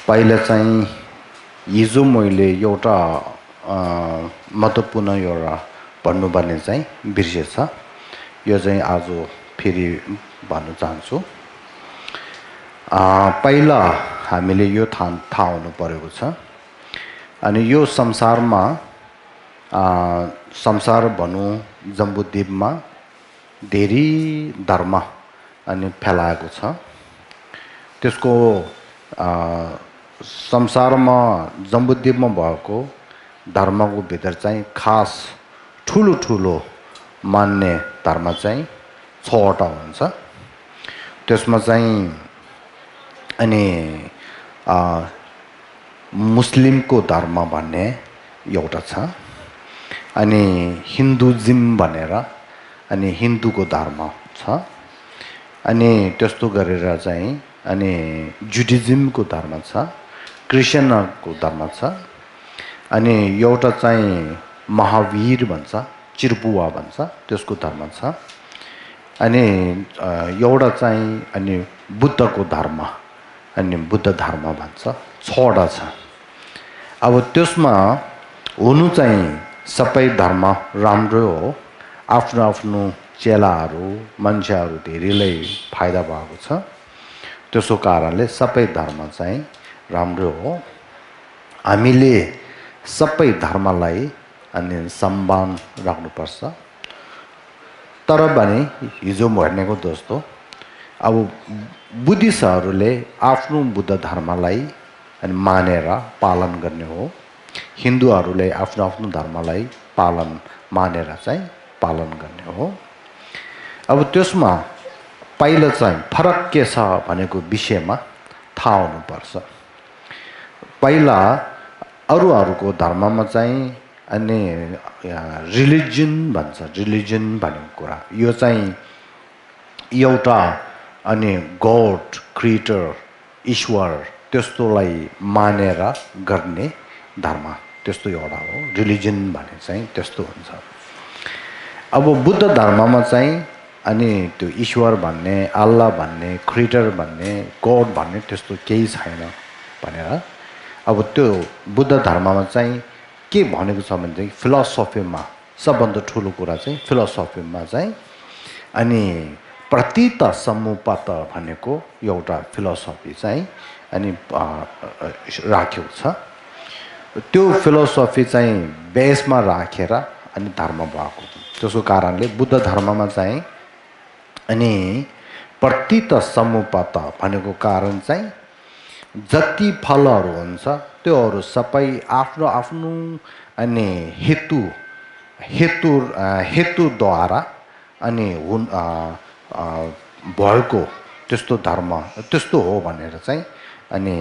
पहिला चाहिँ हिजो मैले एउटा महत्त्वपूर्ण एउटा भन्नुपर्ने चाहिँ बिर्सेछ। यो चाहिँ आज फेरि भन्न चाहन्छु। पहिला हामीले यो थाहा हुनु परेको छ। अनि यो संसारमा संसार भनौँ जम्बुद्वीपमा धेरै धर्म अनि फैलाएको छ। त्यसको संसारमा जम्बुद्वीपमा भएको धर्मको भित्र चाहिँ खास ठुलो ठुलो मान्ने धर्म चाहिँ 6वटा हुन्छ। त्यसमा चाहिँ अनि मुस्लिमको धर्म भन्ने एउटा छ, अनि हिन्दुइज्म भनेर अनि हिन्दूको धर्म छ, अनि त्यस्तो गरेर चाहिँ अनि जुडिज्मको धर्म छ, क्रिस्चियनको धर्म छ, अनि एउटा चाहिँ महावीर भन्छ, चिर्पुवा भन्छ, त्यसको धर्म छ, अनि एउटा चाहिँ अनि बुद्धको धर्म अनि बुद्ध धर्म भन्छ। 6वटा छ। अब त्यसमा हुनु चाहिँ सबै धर्म राम्रो हो। आफ्नो आफ्नो चेलाहरू मान्छेहरू धेरैलाई फाइदा भएको छ। त्यसो कारणले सबै धर्म चाहिँ राम्रो हो। हामीले सबै धर्मलाई अनि सम्मान राख्नुपर्छ। तर पनि हिजो भनेको जस्तो अब बुद्धिस्टहरूले आफ्नो बुद्ध धर्मलाई अनि मानेर पालन गर्ने हो। हिन्दूहरूले आफ्नो आफ्नो धर्मलाई मानेर चाहिँ पालन गर्ने हो। अब त्यसमा पहिला चाहिँ फरक के छ भनेको विषयमा थाहा हुनुपर्छ। पहिला अरूको धर्ममा चाहिँ अनि रिलिजन भन्छ। रिलिजन भनेको कुरा यो चाहिँ एउटा अनि गॉड क्रिएटर ईश्वर त्यस्तोलाई मानेर गर्ने धर्म त्यस्तो एउटा हो। रिलिजन भने चाहिँ त्यस्तो हुन्छ। अब बुद्ध धर्ममा चाहिँ अनि त्यो ईश्वर भन्ने अल्लाह भन्ने क्रिएटर भन्ने गॉड भन्ने त्यस्तो केही छैन भनेर अब त्यो बुद्ध धर्ममा चाहिँ के भनेको छ भने चाहिँ फिलोसफीमा सबभन्दा ठुलो कुरा चाहिँ फिलोसफीमा चाहिँ अनि प्रतीत समुपत भनेको एउटा फिलोसफी चाहिँ अनि राखेको छ। त्यो फिलोसफी चाहिँ बेसमा राखेर अनि धर्म भएको। त्यसको कारणले बुद्ध धर्ममा चाहिँ अनि प्रतीत समुपत भनेको कारण चाहिँ जति फलहरू हुन्छ त्योहरू सबै आफ्नो आफ्नो अनि हेतुद्वारा अनि भएको त्यस्तो धर्म त्यस्तो हो भनेर चाहिँ अनि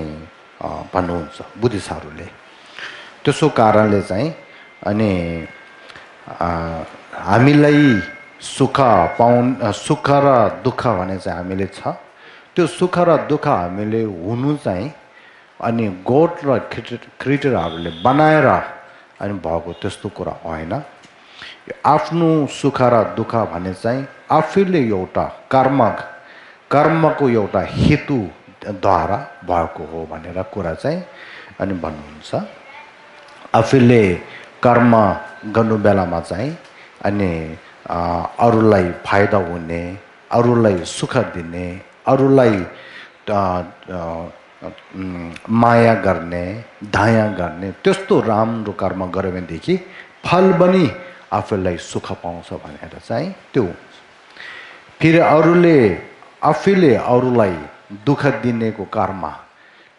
भन्नुहुन्छ बुद्धिस्टहरूले। त्यसो कारणले चाहिँ अनि हामीलाई सुख र दुःख भने चाहिँ हामीले छ। त्यो सुख र दुःख हामीले हुनु चाहिँ अनि गॉड र क्रिएटरहरूले बनाएर अनि भएको त्यस्तो कुरा होइन। आफ्नो सुख र दुःख भने चाहिँ आफैले एउटा कर्मको एउटा हेतुद्वारा भएको हो भनेर कुरा चाहिँ अनि भन्नुहुन्छ। आफैले कर्म गर्नु बेलामा चाहिँ अनि अरूलाई फाइदा हुने, अरूलाई सुख दिने, अरूलाई माया गर्ने, दया गर्ने त्यस्तो राम्रो कर्म गर्यो भनेदेखि फल पनि आफूलाई सुख पाउँछ भनेर चाहिँ त्यो। फेरि आफैले अरूलाई दुःख दिनेको कर्म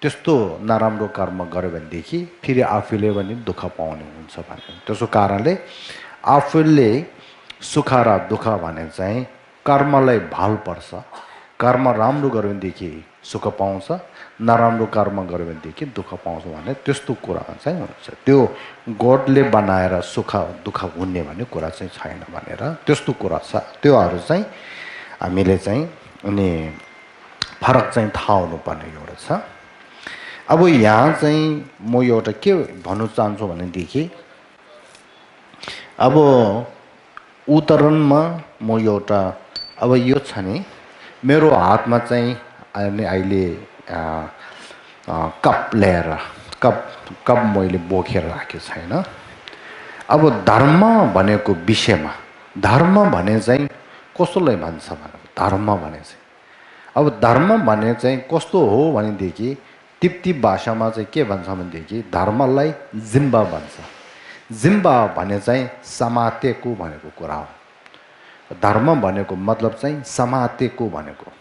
त्यस्तो नराम्रो कर्म गर्यो भनेदेखि फेरि आफैले पनि दुःख पाउने हुन्छ भनेर। त्यसो कारणले आफूले सुख र दुःख भने चाहिँ कर्मलाई भाल पर्छ। कर्म राम्रो गर्यो भनेदेखि सुख पाउँछ, नराम्रो कर्म गर्यो भनेदेखि दुःख पाउँछ भने त्यस्तो कुरा चाहिँ हुन्छ। त्यो गॉडले बनाएर सुख दुःख हुने भन्ने कुरा चाहिँ छैन भनेर त्यस्तो कुरा छ। त्योहरू चाहिँ हामीले चाहिँ अनि फरक चाहिँ थाहा हुनुपर्ने एउटा छ। अब यहाँ चाहिँ म एउटा के भन्नु चाहन्छु भनेदेखि अब उदाहरणमा म एउटा अब यो छ नि मेरो हातमा चाहिँ अनि अहिले कप ल्याएर कप मैले बोकेर राखेको छैन। अब धर्म भनेको विषयमा धर्म भने चाहिँ कसोलाई भन्छ भने धर्म भने चाहिँ अब धर्म भने चाहिँ कस्तो हो भनेदेखि तिब्ती भाषामा चाहिँ के भन्छ भनेदेखि धर्मलाई जिम्बा भन्छ। जिम्बा भने चाहिँ समातेको भनेको कुरा हो। धर्म भनेको मतलब चाहिँ समातेको भनेको।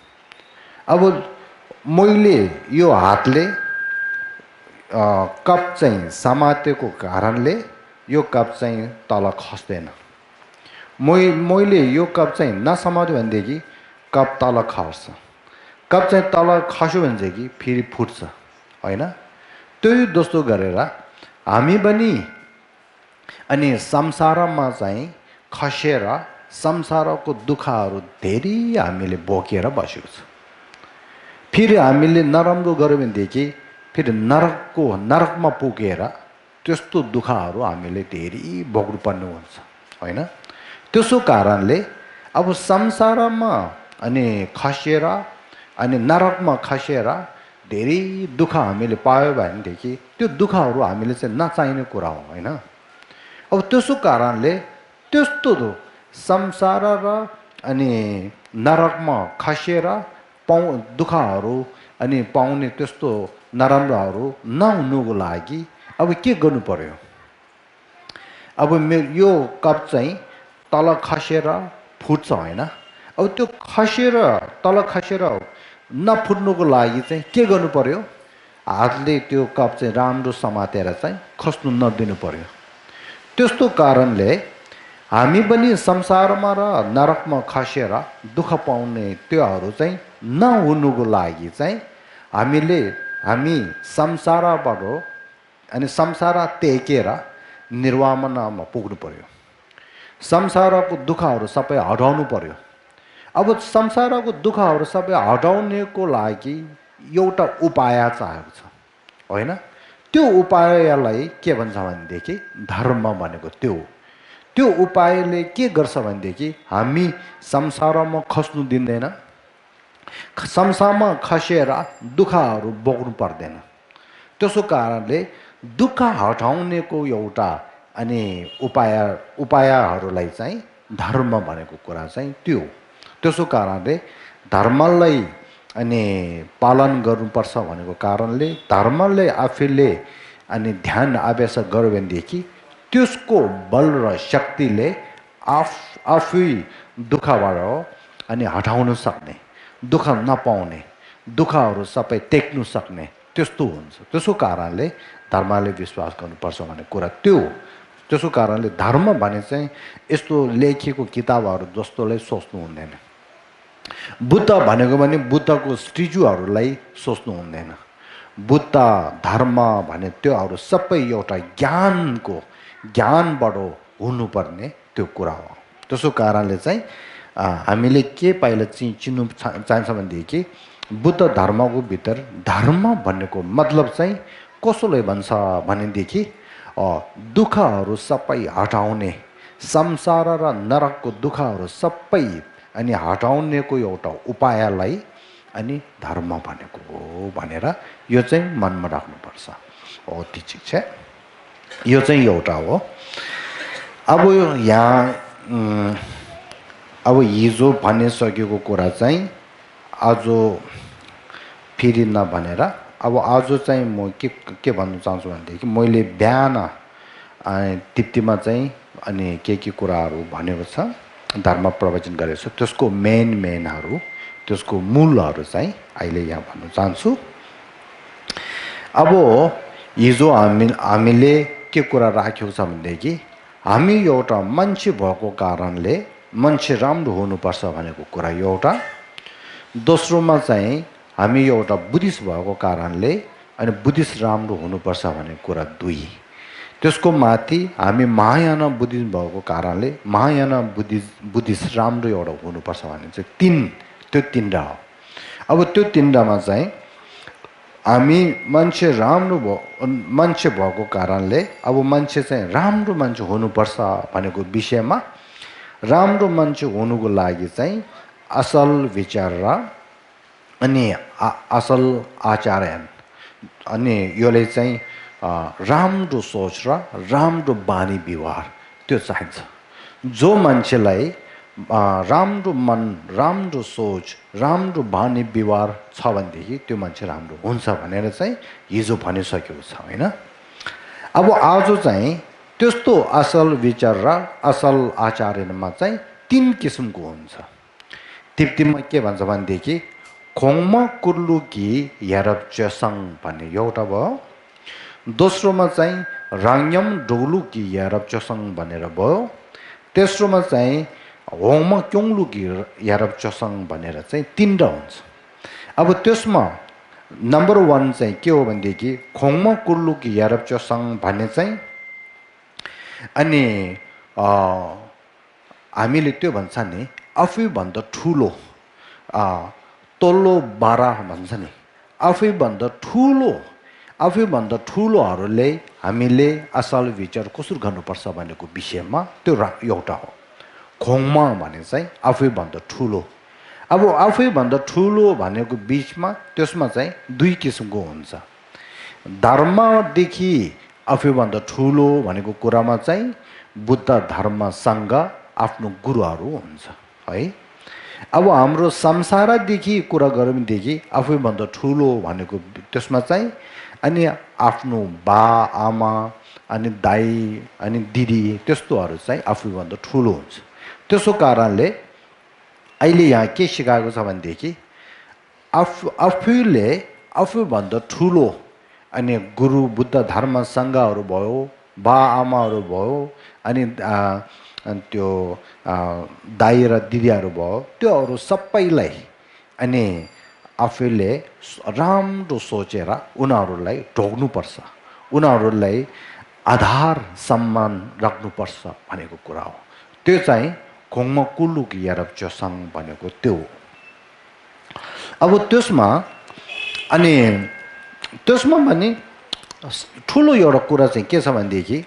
अब मैले यो हातले कप चाहिँ समातेको कारणले यो कप चाहिँ तल खस्दैन। मैले यो कप चाहिँ नसमात्यो भनेदेखि कप तल खस्छ। कप चाहिँ तल खस्यो भनेदेखि फेरि फुट्छ होइन। त्यही जस्तो गरेर हामी पनि अनि संसारमा चाहिँ खसेर संसारको दुःखहरू धेरै हामीले बोकेर बसेको छ। फेरि हामीले नराम्रो गर्यो भनेदेखि फेरि नरकमा पुगेर त्यस्तो दुःखहरू हामीले धेरै भोग्नुपर्ने हुन्छ होइन। त्यसो कारणले अब संसारमा अनि खसेर अनि नरकमा खसेर धेरै दुःख हामीले पायो भनेदेखि त्यो दुःखहरू हामीले चाहिँ नचाहिने कुरा हो होइन। अब त्यसो कारणले त्यस्तो संसार र अनि नरकमा खसेर दुःखहरू अनि पाउने त्यस्तो नराम्रोहरू नहुनुको लागि अब के गर्नु पर्यो। अब यो कप चाहिँ तल खसेर फुट्छ होइन। अब त्यो खसेर तल खसेर नफुट्नुको लागि चाहिँ के गर्नु पर्यो। हातले त्यो कप चाहिँ राम्रो समातेर चाहिँ खस्नु नदिनु पर्यो। त्यस्तो कारणले हामी पनि संसारमा र नरकमा खसेर दुःख पाउने त्योहरू चाहिँ नहुनुको लागि चाहिँ हामी संसारबाट अनि संसार त्यागेर निर्वाणमा पुग्नु पर्यो। संसारको दुःखहरू सबै हटाउनु पर्यो। अब संसारको दुःखहरू सबै हटाउनेको लागि एउटा उपाय चाहिएको छ होइन। त्यो उपायलाई के भन्छ भनेदेखि धर्म भनेको त्यो उपायले के गर्छ भनेदेखि हामी संसारमा खस्नु दिँदैन। संसारमा खसेर दुःखहरू बोक्नु पर्दैन। त्यसो कारणले दुःख हटाउनेको एउटा अनि उपायहरूलाई चाहिँ धर्म भनेको कुरा चाहिँ त्यो। त्यसो कारणले धर्मलाई अनि पालन गर्नुपर्छ भनेको कारणले धर्मले आफैले अनि ध्यान अभ्यास गर्यो भनेदेखि त्यसको बल र शक्तिले आफै दुःखबाट अनि हटाउन सक्ने, दुःख नपाउने, दुःखहरू सबै टेक्नु सक्ने त्यस्तो हुन्छ। त्यसो कारणले धर्मले विश्वास गर्नुपर्छ भन्ने कुरा त्यो। त्यसो कारणले धर्म भने चाहिँ यस्तो लेखिएको किताबहरू जस्तोलाई सोच्नु हुँदैन। बुद्ध भनेको पनि बुद्धको स्ट्याचुहरूलाई सोच्नु हुँदैन। बुद्ध धर्म भने त्योहरू सबै एउटा ज्ञानबाट हुनुपर्ने त्यो कुरा हो। त्यसो कारणले चाहिँ हामीले के पहिला चिन्नु चाहिन्छ भनेदेखि बुद्ध धर्मको भित्र धर्म भन्नेको मतलब चाहिँ कसोले भन्छ भनेदेखि दुःखहरू सबै हटाउने, संसार र नरकको दुःखहरू सबै अनि हटाउनेको एउटा उपायलाई अनि धर्म भनेको हो भनेर यो चाहिँ मनमा राख्नुपर्छ। हो ठिक छ। यो चाहिँ एउटा हो। अब यहाँ अब हिजो भनिसकेको कुरा चाहिँ आज फेरि नभनेर अब आज चाहिँ म के भन्नु चाहन्छु भनेदेखि मैले बिहान तिप्तीमा चाहिँ अनि के कुराहरू भनेको छ, धर्म प्रवचन गरेको छ, त्यसको मेनहरू त्यसको मूलहरू चाहिँ अहिले यहाँ भन्न चाहन्छु। अब हिजो हामीले के कुरा राखेको छ भनेदेखि हामी एउटा मान्छे भएको कारणले मान्छे राम्रो हुनुपर्छ भनेको कुरा एउटा। दोस्रोमा चाहिँ हामी एउटा बुद्धिस्ट भएको कारणले अनि बुद्धिस्ट राम्रो हुनुपर्छ भन्ने कुरा दुई। त्यसको माथि हामी महायान बुद्धिस्ट भएको कारणले महायान बुद्धिस्ट राम्रो एउटा हुनुपर्छ भन्ने चाहिँ त्यो तिनवटा हो। अब त्यो तिनवटामा चाहिँ हामी मान्छे भएको कारणले अब मान्छे चाहिँ राम्रो मान्छे हुनुपर्छ भनेको विषयमा राम्रो मान्छे हुनुको लागि चाहिँ असल विचार र अनि असल आचरण अनि योले चाहिँ राम्रो सोच र राम्रो बानी व्यवहार त्यो चाहिन्छ। जो मान्छेलाई राम्रो मन, राम्रो सोच, राम्रो बानी व्यवहार छ भनेदेखि त्यो मान्छे राम्रो हुन्छ भनेर चाहिँ हिजो भनिसकेको छ होइन। अब आज चाहिँ त्यस्तो असल विचार र असल आचरणमा चाहिँ 3 किसिमको हुन्छ। तिप्तिमा के भन्छ भनेदेखि खोङमा कुर्लुकी यारब चसङ भन्ने एउटा भयो। दोस्रोमा चाहिँ राङयम डोलुकी यारब चसङ भनेर भयो। तेस्रोमा चाहिँ होङमा क्योङलुकी यारब चसङ भनेर चाहिँ 3 हुन्छ। अब त्यसमा नम्बर 1 चाहिँ के हो भनेदेखि खोङमा कुर्लुकी यारब चसङ भन्ने चाहिँ अनि हामीले त्यो भन्छ नि आफैभन्दा ठुलो तल्लो बारा भन्छ नि, आफैभन्दा ठुलोहरूले हामीले असल विचार कसरी गर्नुपर्छ भनेको विषयमा त्यो एउटा हो। खोङमा भने चाहिँ आफैभन्दा ठुलो। अब आफैभन्दा ठुलो भनेको बिचमा त्यसमा चाहिँ 2 किसिमको हुन्छ। धर्मदेखि आफैभन्दा ठुलो भनेको कुरामा चाहिँ बुद्ध धर्मसँग आफ्नो गुरुहरू हुन्छ है। अब हाम्रो संसारदेखि कुरा गऱ्यौँ भनेदेखि आफैभन्दा ठुलो भनेको त्यसमा चाहिँ अनि आफ्नो बा आमा अनि दाइ अनि दिदी त्यस्तोहरू चाहिँ आफैभन्दा ठुलो हुन्छ। त्यसो कारणले अहिले यहाँ के सिकाएको छ भनेदेखि आफूले आफूभन्दा ठुलो अनि गुरु बुद्ध धर्मसँगहरू भयो, बा आमाहरू भयो, अनि त्यो दाइ र दिदीहरू भयो, त्योहरू सबैलाई अनि आफूले राम्रो सोचेर उनीहरूलाई ढोग्नुपर्छ, उनीहरूलाई आधार सम्मान राख्नुपर्छ भनेको कुरा हो। त्यो चाहिँ खोङमा कुलुक यारब चोसाङ भनेको त्यो हो। अब त्यसमा भने ठुलो एउटा कुरा चाहिँ के छ भनेदेखि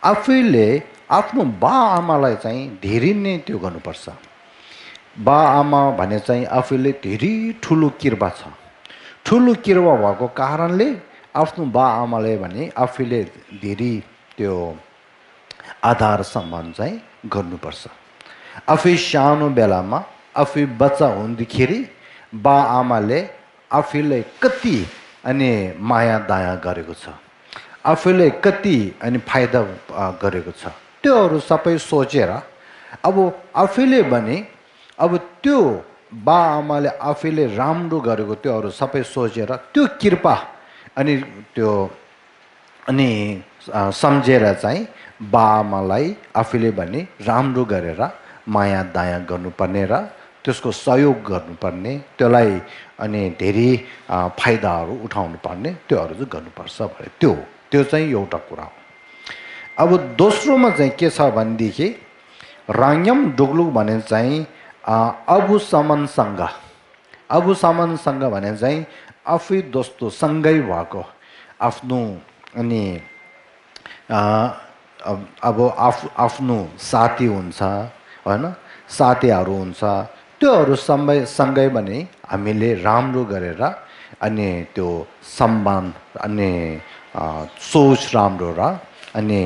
आफैले आफ्नो बा आमालाई चाहिँ धेरै नै त्यो गर्नुपर्छ। बा आमा भने चाहिँ आफैले धेरै ठुलो कृपा छ। ठुलो कृपा भएको कारणले आफ्नो बा आमाले भने आफैले धेरै त्यो आधार सम्मान चाहिँ गर्नुपर्छ। आफै सानो बेलामा आफै बच्चा हुँदाखेरि बा आमाले आफैलाई कति अनि माया दया गरेको छ, आफैले कति अनि फाइदा गरेको छ, त्योहरू सबै सोचेर अब आफैले भने अब त्यो बा आमाले आफैले राम्रो गरेको त्योहरू सबै सोचेर त्यो कृपा अनि त्यो अनि सम्झेर चाहिँ बा आमालाई आफैले भने राम्रो गरेर माया दया गर्नुपर्ने र त्यसको सहयोग गर्नुपर्ने, त्यसलाई अनि धेरै फाइदाहरू उठाउनु पर्ने त्योहरू चाहिँ गर्नुपर्छ भने त्यो चाहिँ एउटा कुरा हो। अब दोस्रोमा चाहिँ के छ भनेदेखि राङयम डोग्लुक भने चाहिँ अबु सामनसँग भने चाहिँ आफै दोस्तो सँगै भएको आफ्नो अनि अब आफ्नो साथी हुन्छ होइन, साथीहरू हुन्छ, त्योहरू सँगै भने हामीले राम्रो गरेर अनि त्यो सम्मान अनि सोच राम्रो र अनि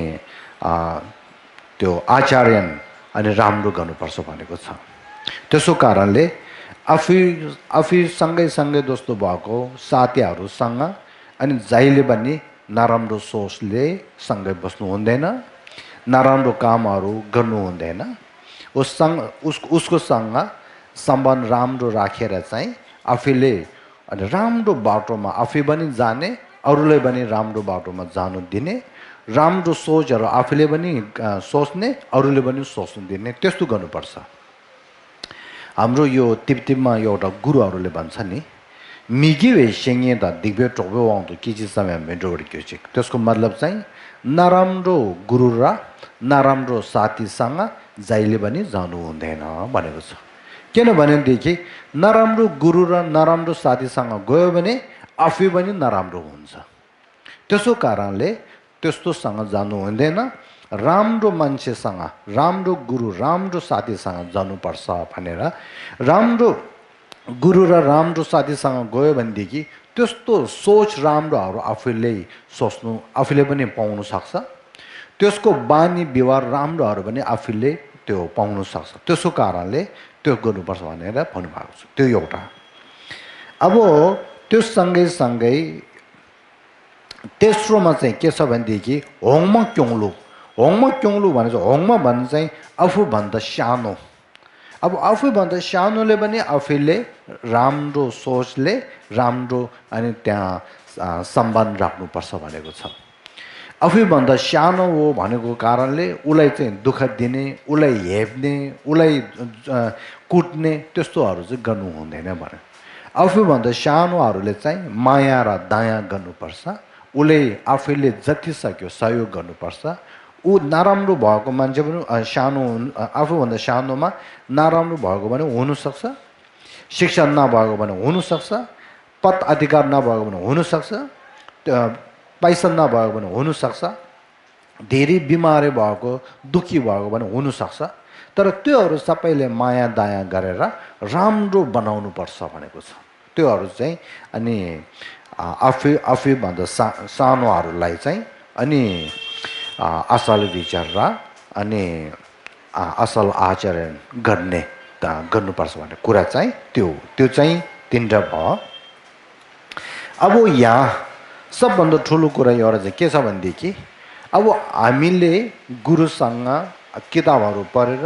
त्यो आचरण अनि राम्रो गर्नुपर्छ भनेको छ। त्यसो कारणले आफै सँगै दोस्तो भएको साथीहरूसँग अनि जहिले पनि नराम्रो सोचले सँगै बस्नु हुँदैन, नराम्रो कामहरू गर्नु हुँदैन। उसकोसँग सम्बन्ध राम्रो राखेर चाहिँ आफैले अनि राम्रो बाटोमा आफै पनि जाने, अरूलाई पनि राम्रो बाटोमा जानु दिने, राम्रो सोचहरू आफैले पनि सोच्ने, अरूले पनि सोच्नु दिने, त्यस्तो गर्नुपर्छ। हाम्रो यो तिब्बतमा एउटा गुरुहरूले भन्छ नि मिगिवे सेङ्गे त दिग्बे टोक्बे आउँदो किची समय मेन्डोगढी चाहिँ त्यसको मतलब चाहिँ नराम्रो गुरु र नराम्रो साथीसँग जहिले पनि जानु हुँदैन भनेको छ। किनभनेदेखि नराम्रो गुरु र नराम्रो साथीसँग गयो भने आफै पनि नराम्रो हुन्छ। त्यसो कारणले त्यस्तोसँग जानु हुँदैन, राम्रो मान्छेसँग, राम्रो गुरु, राम्रो साथीसँग जानुपर्छ भनेर राम्रो गुरु र राम्रो साथीसँग गयो भनेदेखि त्यस्तो सोच राम्रोहरू आफूले सोच्नु आफूले पनि पाउन सक्छ। त्यसको बानी व्यवहार राम्रोहरू पनि आफूले त्यो पाउन सक्छ। त्यसको कारणले त्यो गर्नुपर्छ भनेर भन्नुभएको छ। त्यो एउटा। अब त्यो सँगै तेस्रोमा चाहिँ के छ भनेदेखि होङमा क्योङलु। होङमा क्योङलु भने चाहिँ होङमा भन्ने चाहिँ आफूभन्दा सानो। अब आफूभन्दा सानोले पनि आफूले राम्रो सोचले राम्रो अनि त्यहाँ सम्बन्ध राख्नुपर्छ भनेको छ। आफूभन्दा सानो हो भनेको कारणले उसलाई चाहिँ दुःख दिने, उसलाई हेप्ने, उसलाई कुट्ने त्यस्तोहरू चाहिँ गर्नु हुँदैन भने। आफूभन्दा सानोहरूले चाहिँ माया र दया गर्नुपर्छ। उसले आफूले जति सक्यो सहयोग गर्नुपर्छ। ऊ नराम्रो भएको मान्छे पनि सानो आफूभन्दा सानोमा नराम्रो भएको पनि हुनसक्छ, शिक्षा नभएको पनि हुनसक्छ, पद अधिकार नभएको पनि हुनसक्छ, पैसा नभएको पनि हुनसक्छ, धेरै बिमारी भएको दुःखी भएको पनि हुनसक्छ। तर त्योहरू सबैले माया दया गरेर राम्रो बनाउनुपर्छ भनेको छ। त्योहरू चाहिँ अनि आफूभन्दा सानोहरूलाई चाहिँ अनि असल विचार र अनि असल आचरण गर्नुपर्छ भन्ने कुरा चाहिँ त्यो चाहिँ तिनवटा भयो। अब यहाँ सबभन्दा ठुलो कुरा एउटा चाहिँ के छ भनेदेखि अब हामीले गुरुसँग किताबहरू पढेर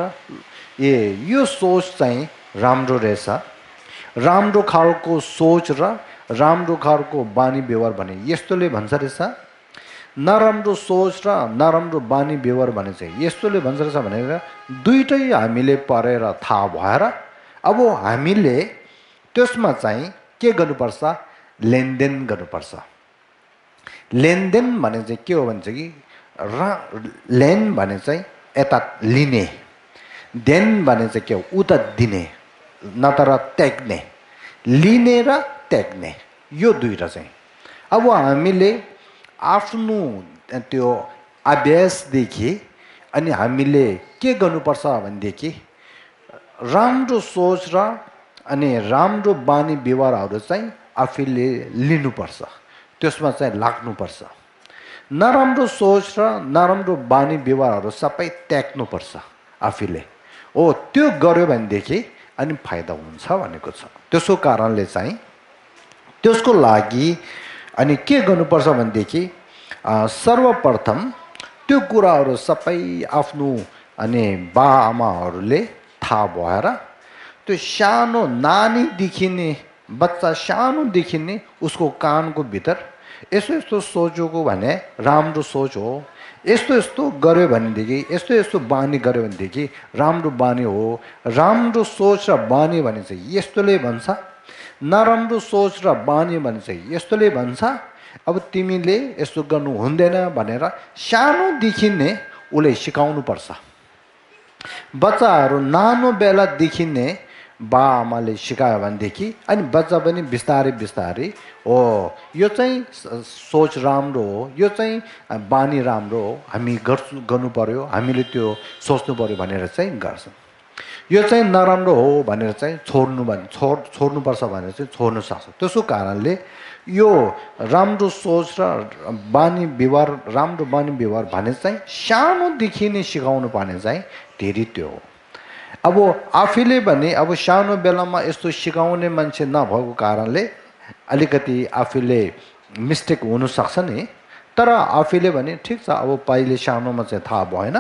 यो सोच चाहिँ राम्रो रहेछ, राम्रो खालको सोच र राम्रो खालको बानी व्यवहार भने यस्तोले भन्छ रहेछ, नराम्रो सोच र नराम्रो बानी व्यवहार भने चाहिँ यस्तोले भन्छ रहेछ भनेर दुइटै हामीले पढेर थाहा भएर अब हामीले त्यसमा चाहिँ के गर्नुपर्छ, लेनदेन गर्नुपर्छ। लेनदेन भने चाहिँ के हो भन्छ कि लेन भने चाहिँ यता लिने, देन भने चाहिँ के हो उता दिने, नत्र त्याग्ने, लिने र त्याग्ने, यो दुईटा चाहिँ। अब हामीले आफ्नो त्यो अभ्यासदेखि अनि हामीले के गर्नुपर्छ भनेदेखि राम्रो सोच र अनि राम्रो बानी व्यवहारहरू चाहिँ आफूले लिनुपर्छ, त्यसमा चाहिँ लाग्नुपर्छ। नराम्रो सोच र नराम्रो बानी व्यवहारहरू सबै त्याग्नुपर्छ आफूले। हो त्यो गर्यो भनेदेखि अनि फाइदा हुन्छ भनेको छ। त्यसको कारणले चाहिँ त्यसको लागि अनि के गर्नुपर्छ भनेदेखि सर्वप्रथम त्यो कुराहरू सबै आफ्नो अनि बाआमाहरूले थाहा भएर त्यो सानो नानीदेखि नै बच्चा सानोदेखि नै उसको कानको भित्र यस्तो यस्तो सोचेको भने राम्रो सोच हो, यस्तो यस्तो गर्यो भनेदेखि यस्तो यस्तो बानी गर्यो भनेदेखि राम्रो बानी हो, राम्रो सोच र बानी भने चाहिँ यस्तोले भन्छ, नराम्रो सोच र बानी भने चाहिँ यस्तोले भन्छ, अब तिमीले यस्तो गर्नु हुँदैन भनेर सानोदेखि नै उसले सिकाउनु पर्छ। बच्चाहरू नानो बेलादेखि नै बाआमाले सिकायो भनेदेखि अनि बच्चा पनि बिस्तारै बिस्तारै हो यो चाहिँ सोच राम्रो हो, यो चाहिँ बानी राम्रो हो, हामी गर्नु पर्यो, हामीले त्यो सोच्नु पर्यो भनेर चाहिँ गर्छ। यो चाहिँ नराम्रो हो भनेर चाहिँ छोड्नुपर्छ भनेर चाहिँ छोड्न सक्छ। त्यसको कारणले यो राम्रो सोच र बानी व्यवहार, राम्रो बानी व्यवहार भने चाहिँ सानोदेखि नै सिकाउनु पर्ने चाहिँ धेरै त्यो हो। अब आफूले भने अब सानो बेलामा यस्तो सिकाउने मान्छे नभएको कारणले अलिकति आफूले मिस्टेक हुनसक्छ नि। तर आफूले भने ठिक छ, अब पहिले सानोमा चाहिँ थाहा भएन,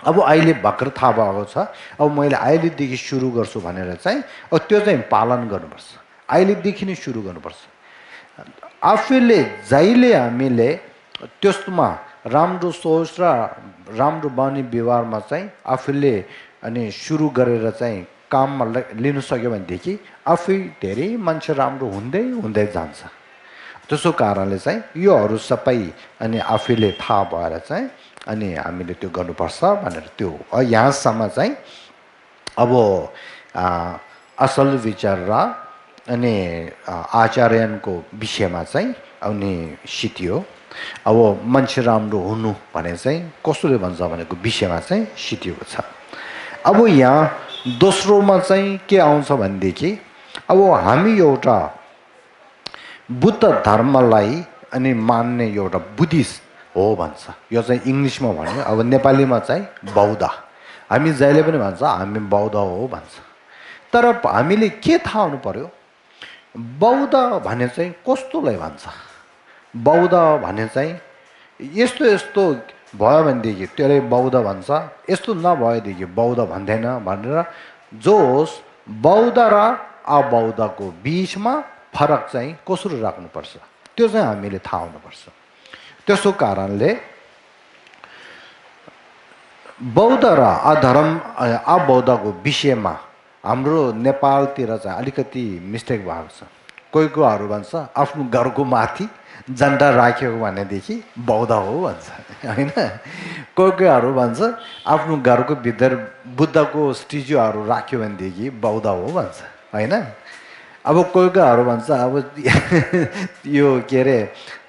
अब अहिले भर्खर थाहा भएको छ, अब मैले अहिलेदेखि सुरु गर्छु भनेर चाहिँ अब त्यो चाहिँ पालन गर्नुपर्छ, अहिलेदेखि नै सुरु गर्नुपर्छ। आफूले जहिले हामीले त्यसमा राम्रो सोच र राम्रो बानी व्यवहारमा चाहिँ आफूले अनि सुरु गरेर चाहिँ काममा लिनु सक्यो भनेदेखि आफै धेरै मान्छे राम्रो हुँदै हुँदै जान्छ। त्यसो कारणले चाहिँ योहरू सबै अनि आफैले थाहा भएर चाहिँ अनि हामीले त्यो गर्नुपर्छ भनेर त्यो यहाँसम्म चाहिँ अब असल विचार र अनि आचरणको विषयमा चाहिँ अनि सिटियो। अब मान्छे राम्रो हुनु भने चाहिँ कसले भन्छ भनेको विषयमा चाहिँ सिटिएको छ। अब यहाँ दोस्रोमा चाहिँ के आउँछ भनेदेखि अब हामी एउटा बुद्ध धर्मलाई अनि मान्ने एउटा बुद्धिस्ट हो भन्छ। यो चाहिँ इङ्ग्लिसमा भन्यो, अब नेपालीमा चाहिँ बौद्ध। हामी जहिले पनि भन्छ हामी बौद्ध हो भन्छ। तर हामीले के थाहा हुनु पर्यो, बौद्ध भने चाहिँ कस्तोलाई भन्छ, बौद्ध भने चाहिँ यस्तो यस्तो भयो भनेदेखि त्यसले बौद्ध भन्छ, यस्तो नभएदेखि बौद्ध भन्दैन भनेर जोस बौद्ध र अबौद्धको बिचमा फरक चाहिँ कसरी राख्नुपर्छ त्यो चाहिँ हामीले थाहा हुनुपर्छ। त्यसो कारणले बौद्ध र अबौद्धको विषयमा हाम्रो नेपालतिर चाहिँ अलिकति मिस्टेक भएको छ। कोही कोहीहरू भन्छ आफ्नो घरको माथि झन्डा राखेको भनेदेखि बौद्ध हो भन्छ होइन। कोही कोहीहरू भन्छ आफ्नो घरको भित्र बुद्धको स्ट्याचुहरू राख्यो भनेदेखि बौद्ध हो भन्छ होइन। अब कोही कोहीहरू भन्छ अब यो के अरे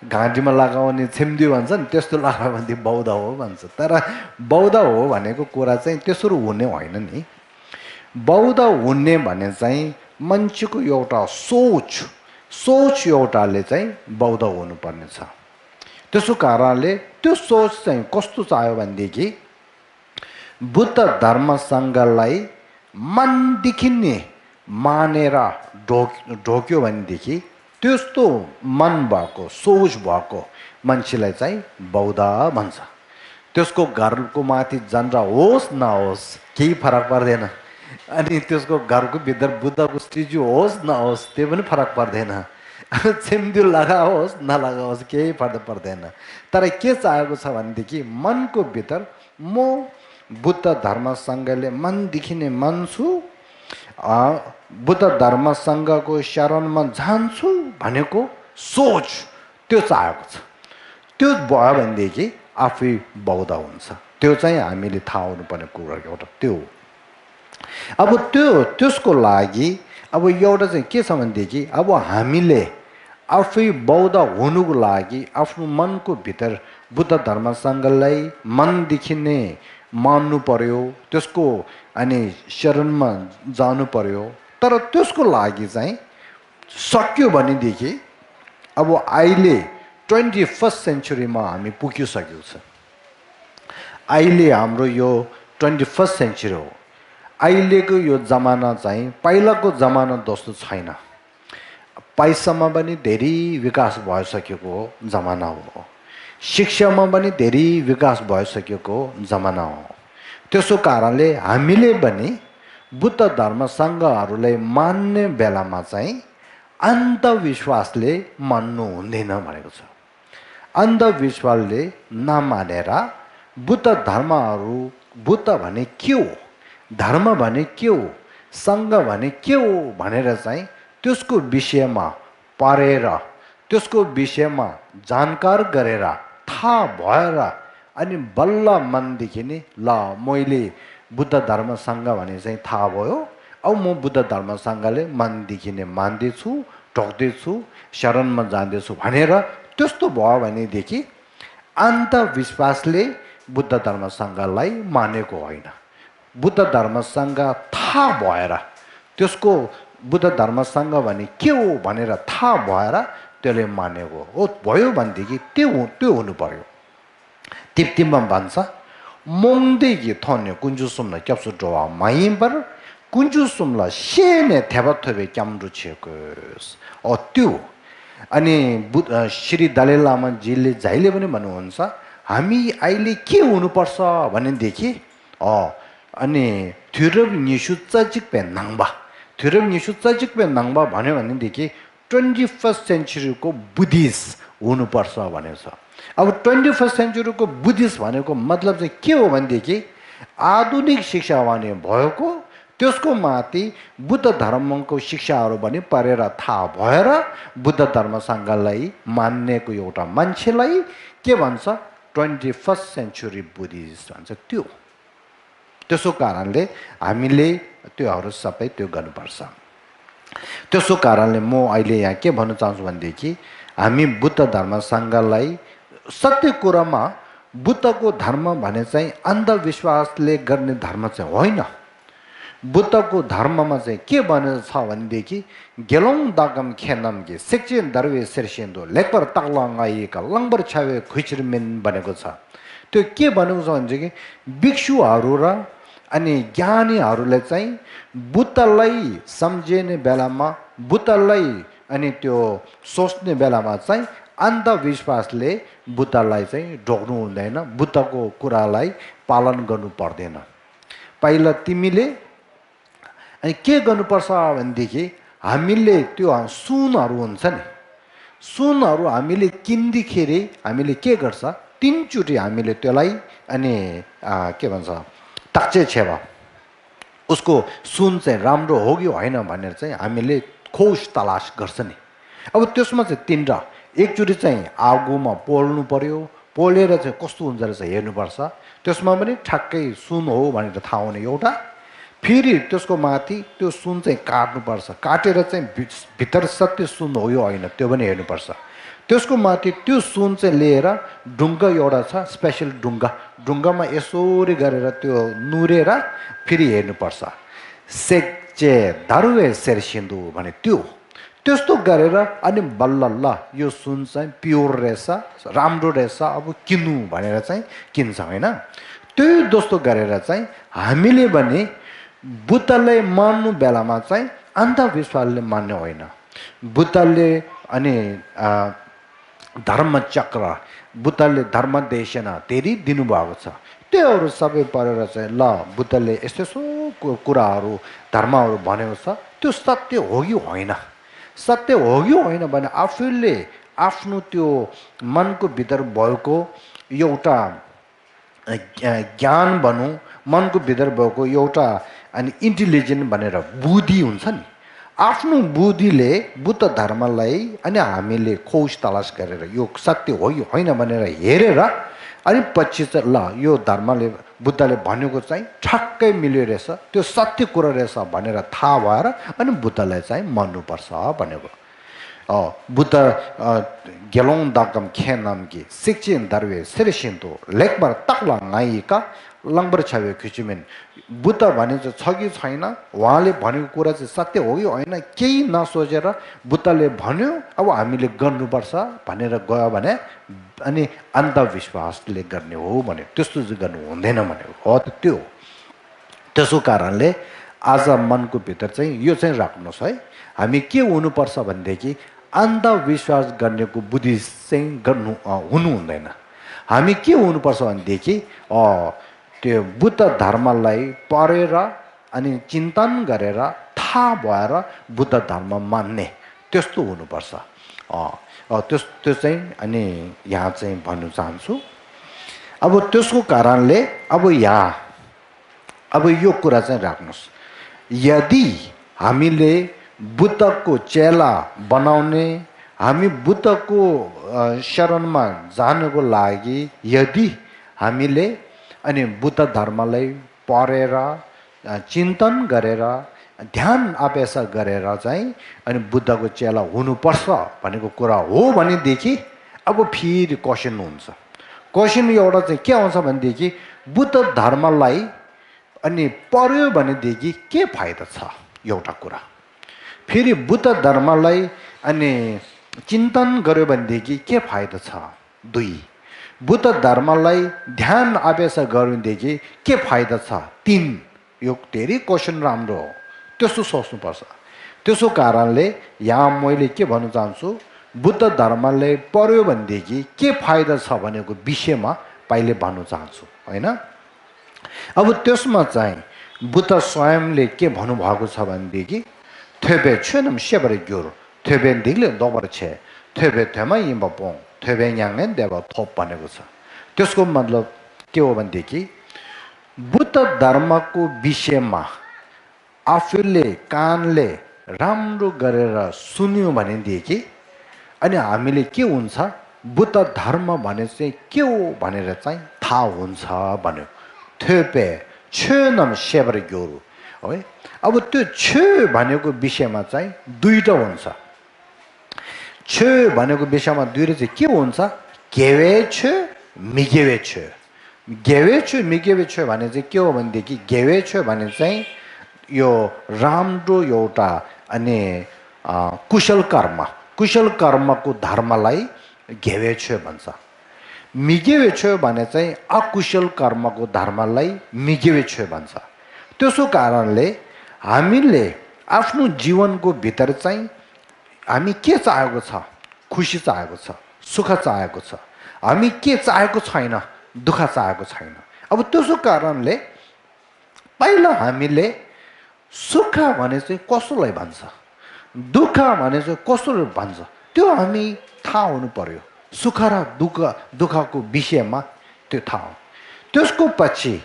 घाँटीमा लगाउने छिम्दी भन्छ नि, त्यस्तो लगायो भनेदेखि बौद्ध हो भन्छ। तर बौद्ध हो भनेको कुरा चाहिँ त्यसरी हुने होइन नि। बौद्ध हुने भने चाहिँ मान्छेको एउटा सोच एउटाले चाहिँ बौद्ध हुनुपर्ने छ। त्यसो कारणले त्यो सोच चाहिँ कस्तो चाहियो भनेदेखि बुद्ध धर्मसँगलाई मनदेखि नै मानेर ढोक्यो भनेदेखि त्यस्तो मन भएको सोच भएको मान्छेलाई चाहिँ बौद्ध भन्छ। त्यसको घरको माथि झन्डा होस् नहोस् केही फरक पर्दैन, अनि त्यसको घरको भित्र बुद्धको स्ट्याचु होस् नहोस् त्यो पनि फरक पर्दैन, छिम्दी लगाओस् नलगाओस् केही फरक पर्दैन। तर के चाहेको छ भनेदेखि मनको भित्र म बुद्ध धर्मसँगले मनदेखि नै मान्छु, बुद्ध धर्मसँगको शरणमा जान्छु भनेको सोच त्यो चाहेको छ। त्यो भयो भनेदेखि आफै बौद्ध हुन्छ। त्यो चाहिँ हामीले थाहा हुनुपर्ने कुरा एउटा त्यो हो। अब त्यसको लागि अब एउटा चाहिँ के छ भनेदेखि अब हामीले आफै बौद्ध हुनुको लागि आफ्नो मनको भित्र बुद्ध धर्मसँगलाई मनदेखि नै मान्नु पर्यो, त्यसको अनि शरणमा जानु पर्यो। तर त्यसको लागि चाहिँ सक्यो भनेदेखि अब अहिले 21st सेन्चुरीमा हामी पुगिसकेको छ। अहिले हाम्रो यो 21st सेन्चुरी हो। अहिलेको यो जमाना चाहिँ पहिलाको जमाना जस्तो छैन। पैसामा पनि धेरै विकास भइसकेको जमाना हो, शिक्षामा पनि धेरै विकास भइसकेको जमाना हो। त्यसो कारणले हामीले पनि बुद्ध धर्मसँगहरूलाई मान्ने बेलामा चाहिँ अन्धविश्वासले मान्नु हुँदैन भनेको छ। अन्धविश्वासले नमानेर बुद्ध धर्महरू, बुद्ध भने के हो, धर्म भने के हो, सङ्घ भने के हो भनेर चाहिँ त्यसको विषयमा पढेर त्यसको विषयमा जानकार गरेर थाहा भएर अनि बल्ल मनदेखि नै ल मैले बुद्ध धर्मसँग भने चाहिँ थाहा भयो, अब म बुद्ध धर्मसँगले मनदेखि नै मान्दैछु, ढोक्दैछु, शरणमा जाँदैछु भनेर त्यस्तो भयो भनेदेखि अन्धविश्वासले बुद्ध धर्मसँगलाई मानेको होइन। बुद्ध धर्मसँग थाहा भएर त्यसको बुद्ध धर्मसँग भने के हो भनेर थाहा भएर त्यसले मानेको हो भयो भनेदेखि त्यो हुनु पर्यो। तिप्तिममा भन्छ मोङदेखि थन्यो कुन्जु सुम्न क्याप्सु डोवा माइम्बर कुन्जु सुम्ला सेने थेबथोबे क्याम्रु छेकोस ओ त्यो। अनि श्री दलाई लामाजीले जहिले पनि भन्नुहुन्छ हामी अहिले के हुनुपर्छ भनेदेखि अनि थ्युरब निसु चजिकपे नाङ्बा, थ्युरब निसु चजिकपे नाङ्बा भन्यो भनेदेखि 21st सेन्चुरीको बुद्धिस्ट हुनुपर्छ भनेको छ। अब 21st सेन्चुरीको बुद्धिस्ट भनेको मतलब चाहिँ के हो भनेदेखि आधुनिक शिक्षा भने भएको त्यसको माथि बुद्ध धर्मको शिक्षाहरू पनि पढेर थाहा भएर बुद्ध धर्मसँगलाई मान्नेको एउटा मान्छेलाई के भन्छ 21st सेन्चुरी बुद्धिस्ट भन्छ। त्यो त्यसो कारणले हामीले त्योहरू सबै त्यो गर्नुपर्छ। त्यसो कारणले म अहिले यहाँ के भन्न चाहन्छु भनेदेखि हामी बुद्ध धर्मसँगलाई सत्य कुरामा बुद्धको धर्म भने चाहिँ अन्धविश्वासले गर्ने धर्म चाहिँ होइन। बुद्धको धर्ममा चाहिँ के भनेको छ भनेदेखि गेलोङ दागम खेनामगे सेक्चेन दरवे सेर्सेन्दो लेपर ताक्लाङाइका लङबर छावे खुइचरमेन भनेको छ त्यो के भनेको छ भने चाहिँ भिक्षुहरू र अनि ज्ञानीहरूले चाहिँ बुद्धलाई सम्झिने बेलामा बुद्धलाई अनि त्यो सोच्ने बेलामा चाहिँ अन्धविश्वासले बुद्धलाई चाहिँ ढोक्नु हुँदैन बुद्धको कुरालाई पालन गर्नु पर्दैन पहिला तिमीले अनि के गर्नुपर्छ भनेदेखि हामीले त्यो सुनहरू हुन्छ नि सुनहरू हामीले किन्दाखेरि हामीले के गर्छ तीनचोटि हामीले त्यसलाई अनि के भन्छ ताक्चे छेवा उसको सुन चाहिँ राम्रो हो कि होइन भनेर चाहिँ हामीले खोज तलास गर्छ नि अब त्यसमा चाहिँ तीनटा एकचोटि चाहिँ आगोमा पोल्नु पर्यो पोलेर चाहिँ कस्तो हुन्छ रहेछ हेर्नुपर्छ त्यसमा पनि ठ्याक्कै सुन हो भनेर थाहा हुने एउटा फेरि त्यसको माथि त्यो सुन चाहिँ काट्नुपर्छ काटेर चाहिँ भित्र सत्य सुन हो यो होइन त्यो पनि हेर्नुपर्छ त्यसको माथि त्यो सुन चाहिँ लिएर ढुङ्गा एउटा छ स्पेसल ढुङ्गामा यसोरी गरेर त्यो नुरेर फेरि हेर्नुपर्छ सेक्चे धरुवे सेर्सिन्दु भने त्यो त्यस्तो गरेर अनि बल्ल ल यो सुन चाहिँ प्योर रहेछ राम्रो रहेछ अब किन्नु भनेर चाहिँ किन्छ होइन त्यही जस्तो गरेर चाहिँ हामीले भने बुद्धलाई मान्नु बेलामा चाहिँ अन्धविश्वासले मान्ने होइन बुद्धले अनि धर्मचक्र बुद्धले धर्मदेशना धेरै दिनुभएको छ त्योहरू सबै पढेर चाहिँ ल बुद्धले यस्तो यस्तो कुराहरू धर्महरू भनेको छ त्यो सत्य हो कि होइन सत्य हो कि होइन भने आफूले आफ्नो त्यो मनको भित्र भएको एउटा ज्ञान भनौँ मनको भित्र भएको एउटा अनि इन्टेलिजेन्ट भनेर बुद्धि हुन्छ नि आफ्नो बुद्धिले बुद्ध धर्मलाई अनि हामीले खोज तलास गरेर यो सत्य हो कि होइन भनेर हेरेर अनि पछि चाहिँ ल यो धर्मले बुद्धले भनेको चाहिँ ठ्याक्कै मिल्यो रहेछ त्यो सत्य कुरा रहेछ भनेर थाहा भएर अनि बुद्धलाई चाहिँ मान्नुपर्छ भनेको बुद्ध गेलोङ दागम खेनामकी सिक्चिन दरवे सेरेसिन्तो लेकबर तक्ला नाइका लङबर छावे खिचुमेन बुद्ध भने चाहिँ छ कि छैन उहाँले भनेको कुरा चाहिँ सत्य हो कि होइन केही नसोचेर बुद्धले भन्यो अब हामीले गर्नुपर्छ भनेर गयो भने अनि अन्धविश्वासले गर्ने हो भने त्यस्तो चाहिँ गर्नु हुँदैन भनेको हो त्यो त्यसो कारणले आज मनको भित्र चाहिँ यो चाहिँ राख्नुहोस् है हामी के हुनुपर्छ भनेदेखि अन्धविश्वास गर्नेको बुद्धि चाहिँ गर्नु हुनु हुँदैन हामी के हुनुपर्छ भनेदेखि त्यो बुद्ध धर्मलाई पढेर अनि चिन्तन गरेर थाहा भएर बुद्ध धर्म मान्ने त्यस्तो हुनुपर्छ त्यो चाहिँ अनि यहाँ चाहिँ भन्नु चाहन्छु अब त्यसको कारणले अब यहाँ अब यो कुरा चाहिँ राख्नुहोस् यदि हामीले बुद्धको चेला बनाउने हामी बुद्धको शरणमा जानको लागि यदि हामीले अनि बुद्ध धर्मलाई पढेर चिन्तन गरेर ध्यान अभ्यास गरेर चाहिँ अनि बुद्धको चेला हुनुपर्छ भनेको कुरा हो भनेदेखि अब फेरि क्वेसन हुन्छ क्वेसन एउटा चाहिँ के आउँछ भनेदेखि बुद्ध धर्मलाई अनि पढ्यो भनेदेखि के फाइदा छ एउटा कुरा फेरि बुद्ध धर्मलाई अनि चिन्तन गर्यो भनेदेखि के फाइदा छ दुई बुद्ध धर्मलाई ध्यान अभ्यास गर्नुदेखि के फाइदा छ तीन यो धेरै क्वेसन राम्रो हो त्यस्तो सोच्नुपर्छ त्यसो कारणले यहाँ मैले के भन्न चाहन्छु बुद्ध धर्मले पढ्यो भनेदेखि के फाइदा छ भनेको विषयमा पहिले भन्न चाहन्छु होइन अब त्यसमा चाहिँ बुद्ध स्वयंले के भन्नुभएको छ भनेदेखि थेबे छेनम सेबरे ग्योर थेबे दिले दोबर छे थेबे थेमा इम्बा पोङ थेबे न्याङेन देवा थोप भनेको छ त्यसको मतलब के हो भनेदेखि बुद्ध धर्मको विषयमा आफूले कानले राम्रो गरेर सुन्यो भनेदेखि अनि हामीले के हुन्छ बुद्ध धर्म भने चाहिँ के हो भनेर चाहिँ थाहा हुन्छ भन्यो थेपे छेनम सेबर ग्योरु है अब त्यो छे भनेको विषयमा चाहिँ दुईटा हुन्छ छे भनेको विषयमा दुईटा चाहिँ के हुन्छ गेवे छे मिगेवे छे गेवे छे मिगेवे छे भने चाहिँ के हो भनेदेखि गेवे छे भने चाहिँ यो राम्रो एउटा अनि कुशल कर्मको धर्मलाई घेवेछ्यो भन्छ। मिगेवेछ्यो भने चाहिँ अकुशल कर्मको धर्मलाई मिगेवेछ्यो भन्छ। त्यसो कारणले हामीले आफ्नो जीवनको भित्र चाहिँ हामी के चाहेको छ? खुसी चाहेको छ, सुख चाहेको छ। हामी के चाहेको छैन? दुःख चाहेको छैन। अब त्यसो कारणले पहिला हामीले सुख भने चाहिँ कसोलाई भन्छ, दुःख भने चाहिँ कसोले भन्छ, त्यो हामी थाहा हुनु पर्यो। सुख र दुःखको विषयमा त्यो थाहा हो। त्यसको पछि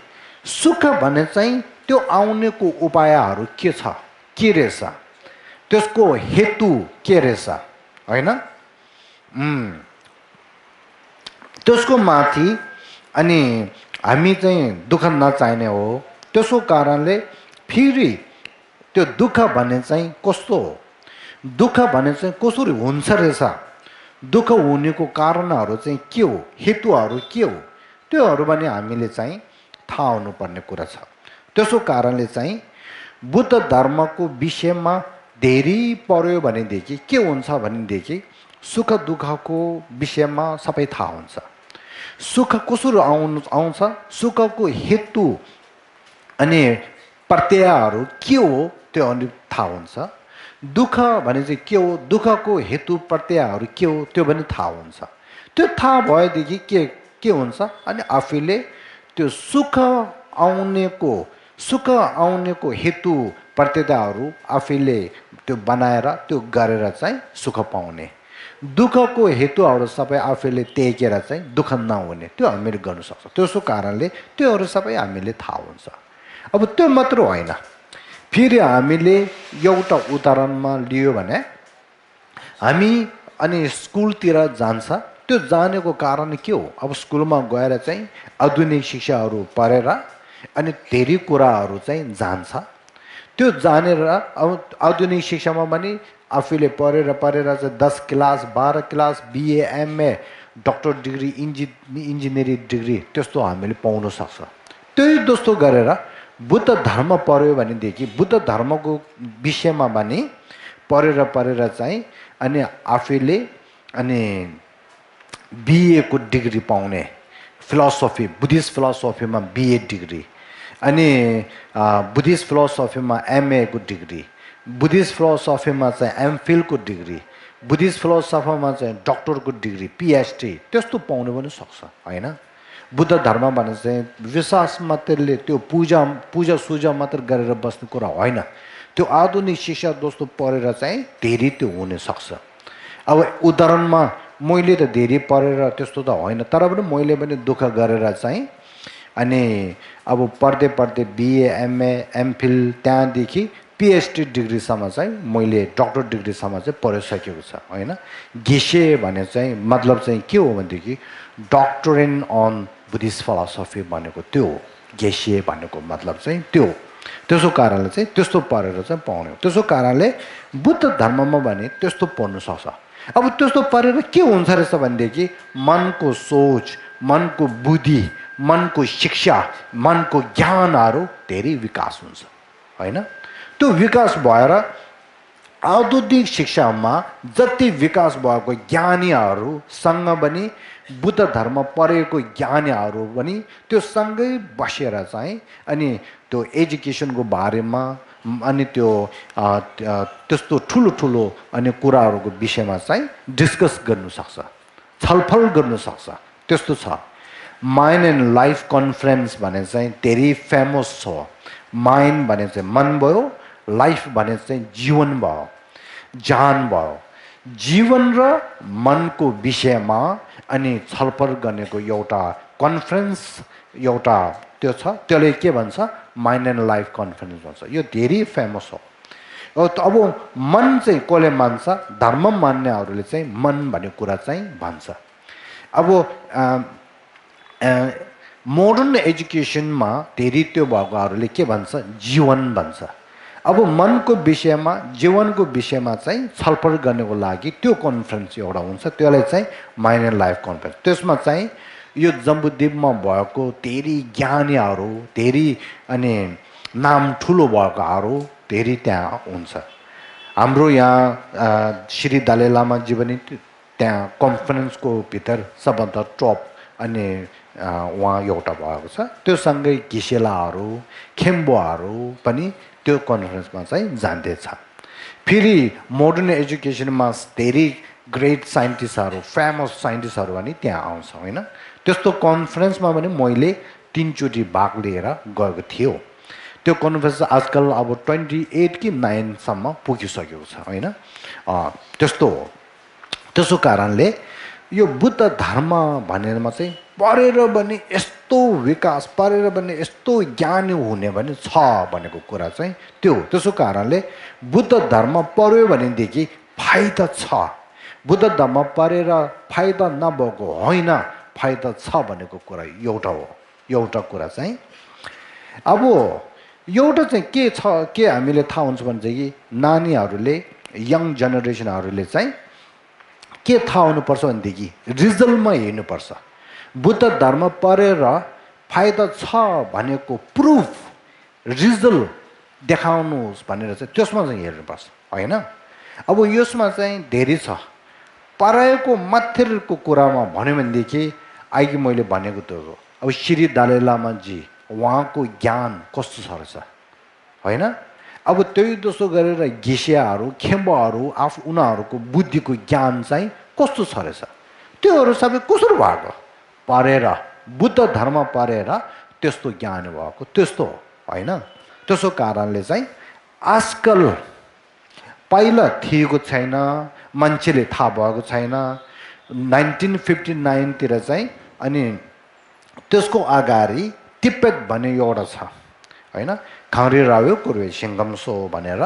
सुख भने चाहिँ त्यो आउनेको उपायहरू के छ, के रहेछ, त्यसको हेतु के रहेछ, होइन? त्यसको माथि अनि हामी चाहिँ दुःख नचाहिने हो। त्यसो कारणले फेरि त्यो दुःख भन्ने चाहिँ कस्तो हो, दुःख भन्ने चाहिँ कसरी हुन्छ रहेछ, दुःख हुनेको कारणहरू चाहिँ के हो, हेतुहरू के हो, त्योहरू पनि हामीले चाहिँ थाहा हुनुपर्ने कुरा छ। त्यसो कारणले चाहिँ बुद्ध धर्मको विषयमा धेरै पढ्यो भनेदेखि के हुन्छ भनेदेखि सुख दुःखको विषयमा सबै थाहा हुन्छ। सुख कसरी आउँछ, सुखको हेतु अनि प्रत्ययहरू के हो त्यो अनि थाहा हुन्छ। दुःख भने चाहिँ के हो, दुःखको हेतु प्रत्ययहरू के हो त्यो पनि थाहा हुन्छ। त्यो थाहा भएदेखि के हुन्छ अनि आफूले त्यो सुख आउनेको हेतु प्रत्ययहरू आफूले त्यो बनाएर त्यो गरेर चाहिँ सुख पाउने, दुःखको हेतुहरू सबै आफूले त्यागेर चाहिँ दुःख नहुने, त्यो हामीले गर्न सक्छ। त्यसो कारणले त्योहरू सबै हामीले थाहा हुन्छ। अब त्यो मात्र होइन, फेरि हामीले एउटा उदाहरणमा लियो भने हामी अनि स्कुलतिर जान्छ, त्यो जानेको कारण के हो? अब स्कुलमा गएर चाहिँ आधुनिक शिक्षाहरू पढेर अनि धेरै कुराहरू चाहिँ जान्छ। त्यो जानेर अब आधुनिक शिक्षामा पनि आफूले पढेर चाहिँ 10 class 12 class BA MA doctor degree engineering degree त्यस्तो हामीले पाउन सक्छ। त्यही जस्तो गरेर बुद्ध धर्म पढ्यो भनेदेखि बुद्ध धर्मको विषयमा पनि पढेर चाहिँ अनि आफूले अनि बिएको डिग्री पाउने, फिलोसफी बुद्धिस्ट फिलोसफीमा बिए डिग्री, अनि बुद्धिस्ट फिलोसफीमा एमएको डिग्री, बुद्धिस्ट फिलोसफीमा चाहिँ एमफिलको डिग्री, बुद्धिस्ट फिलोसफीमा चाहिँ डक्टरको डिग्री पिएचडी त्यस्तो पाउनु पनि सक्छ, होइन? बुद्ध धर्म भने चाहिँ विश्वास मात्रले त्यो पूजा सूजा मात्र गरेर बस्ने कुरा होइन। त्यो आधुनिक शिक्षा जस्तो पढेर चाहिँ धेरै त्यो हुन सक्छ। अब उदाहरणमा मैले त धेरै पढेर त्यस्तो त होइन, तर पनि मैले पनि दुःख गरेर चाहिँ अनि अब पढ्दै बिए एमए एमफिल त्यहाँदेखि पिएचडी डिग्रीसम्म चाहिँ मैले डक्टर डिग्रीसम्म चाहिँ पढिसकेको छ, होइन? गेसे भने चाहिँ मतलब चाहिँ के हो भनेदेखि डक्टरेन अन बुद्धिस्ट फिलोसफी भनेको त्यो हो। गेसे भनेको मतलब चाहिँ त्यो। त्यसो कारणले चाहिँ त्यस्तो पढेर चाहिँ पाउने हो। त्यसो कारणले बुद्ध धर्ममा भने त्यस्तो पढ्नु सक्छ। अब त्यस्तो पढेर के हुन्छ रहेछ भनेदेखि मनको सोच, मनको बुद्धि, मनको शिक्षा, मनको ज्ञानहरू धेरै विकास हुन्छ, होइन? त्यो विकास भएर आधुनिक शिक्षामा जति विकास भएको ज्ञानीहरूसँग पनि बुद्ध धर्म पढेको ज्ञानीहरू पनि त्यो सँगै बसेर चाहिँ अनि त्यो एजुकेसनको बारेमा अनि त्यो त्यस्तो ठुलो अनि कुराहरूको विषयमा चाहिँ डिस्कस गर्नु सक्छ, छलफल गर्नु सक्छ। त्यस्तो छ। माइन्ड एन्ड लाइफ कन्फरेन्स भने चाहिँ धेरै फेमस छ। माइन्ड भने चाहिँ मन भयो, लाइफ भने चाहिँ जीवन भयो, जान भयो। जीवन र मनको विषयमा अनि छलफल गर्नेको एउटा कन्फरेन्स एउटा त्यो छ, त्यसले के भन्छ माइन्ड एन्ड लाइफ कन्फरेन्स भन्छ। यो धेरै फेमस हो। अब मन चाहिँ कसले मान्छ? धर्म मान्नेहरूले चाहिँ मन भन्ने कुरा चाहिँ भन्छ। अब मोडर्न एजुकेसनमा धेरै त्यो भएकोहरूले के भन्छ? जीवन भन्छ। अब मनको विषयमा जीवनको विषयमा चाहिँ छलफल गर्नको लागि त्यो कन्फरेन्स एउटा हुन्छ, त्यसलाई चाहिँ माइन्ड एन्ड लाइफ कन्फरेन्स। त्यसमा चाहिँ यो जम्बुद्वीपमा भएको धेरै ज्ञानीहरू, धेरै अनि नाम ठुलो भएकाहरू धेरै त्यहाँ हुन्छ। हाम्रो यहाँ श्री दलाई लामाजी पनि त्यहाँ कन्फरेन्सको भित्र सबभन्दा टप अनि उहाँ एउटा भएको छ। त्यो सँगै घिसेलाहरू खेम्बुहरू पनि त्यो कन्फरेन्समा चाहिँ जाँदैछ। फेरि मोडर्न एजुकेसनमा धेरै ग्रेट साइन्टिस्टहरू फेमस साइन्टिस्टहरू पनि त्यहाँ आउँछ होइन। त्यस्तो कन्फरेन्समा पनि मैले 3 चोटि भाग लिएर गएको थियो। त्यो कन्फरेन्स आजकल अब 28 कि 9सम्म पुगिसकेको छ होइन। त्यस्तो हो। त्यसो कारणले यो बुद्ध धर्म भनेरमा चाहिँ पढेर पनि यस्तो विकास पढेर पनि यस्तो ज्ञानी हुने भने छ भनेको कुरा चाहिँ त्यो। त्यसो कारणले बुद्ध धर्म पढ्यो भनेदेखि फाइदा छ। बुद्ध धर्म पढेर फाइदा नभएको होइन, फाइदा छ भनेको कुरा एउटा हो। एउटा कुरा चाहिँ अब एउटा चाहिँ के छ, के हामीले थाहा हुन्छ भने चाहिँ नानीहरूले यङ जेनेरेसनहरूले चाहिँ के थाहा हुनुपर्छ भनेदेखि रिजल्टमा हेर्नुपर्छ। बुद्ध धर्म पढेर फाइदा छ भनेको प्रुफ रिजल्ट देखाउनुहोस् भनेर चाहिँ त्यसमा चाहिँ हेर्नुपर्छ होइन। अब यसमा चाहिँ धेरै छ। पढाइको माथिको कुरामा भन्यो भनेदेखि अहिले मैले भनेको त हो। अब श्री दलाई लामाजी उहाँको ज्ञान कस्तो छ रहेछ होइन। अब त्यही जस्तो गरेर घिसियाहरू खेम्बाहरू उनीहरूको बुद्धिको ज्ञान चाहिँ कस्तो छ रहेछ, त्योहरू सबै कसरी भएको, पढेर बुद्ध धर्म पढेर त्यस्तो ज्ञान भएको त्यस्तो होइन। त्यसो कारणले चाहिँ आजकल पहिला थिएको छैन, मान्छेले थाहा भएको छैन। 1959तिर चाहिँ अनि त्यसको अगाडि तिब्बत भन्ने एउटा छ होइन। खङ्ग्रे रायो कुर्वे सिङ्गमसो भनेर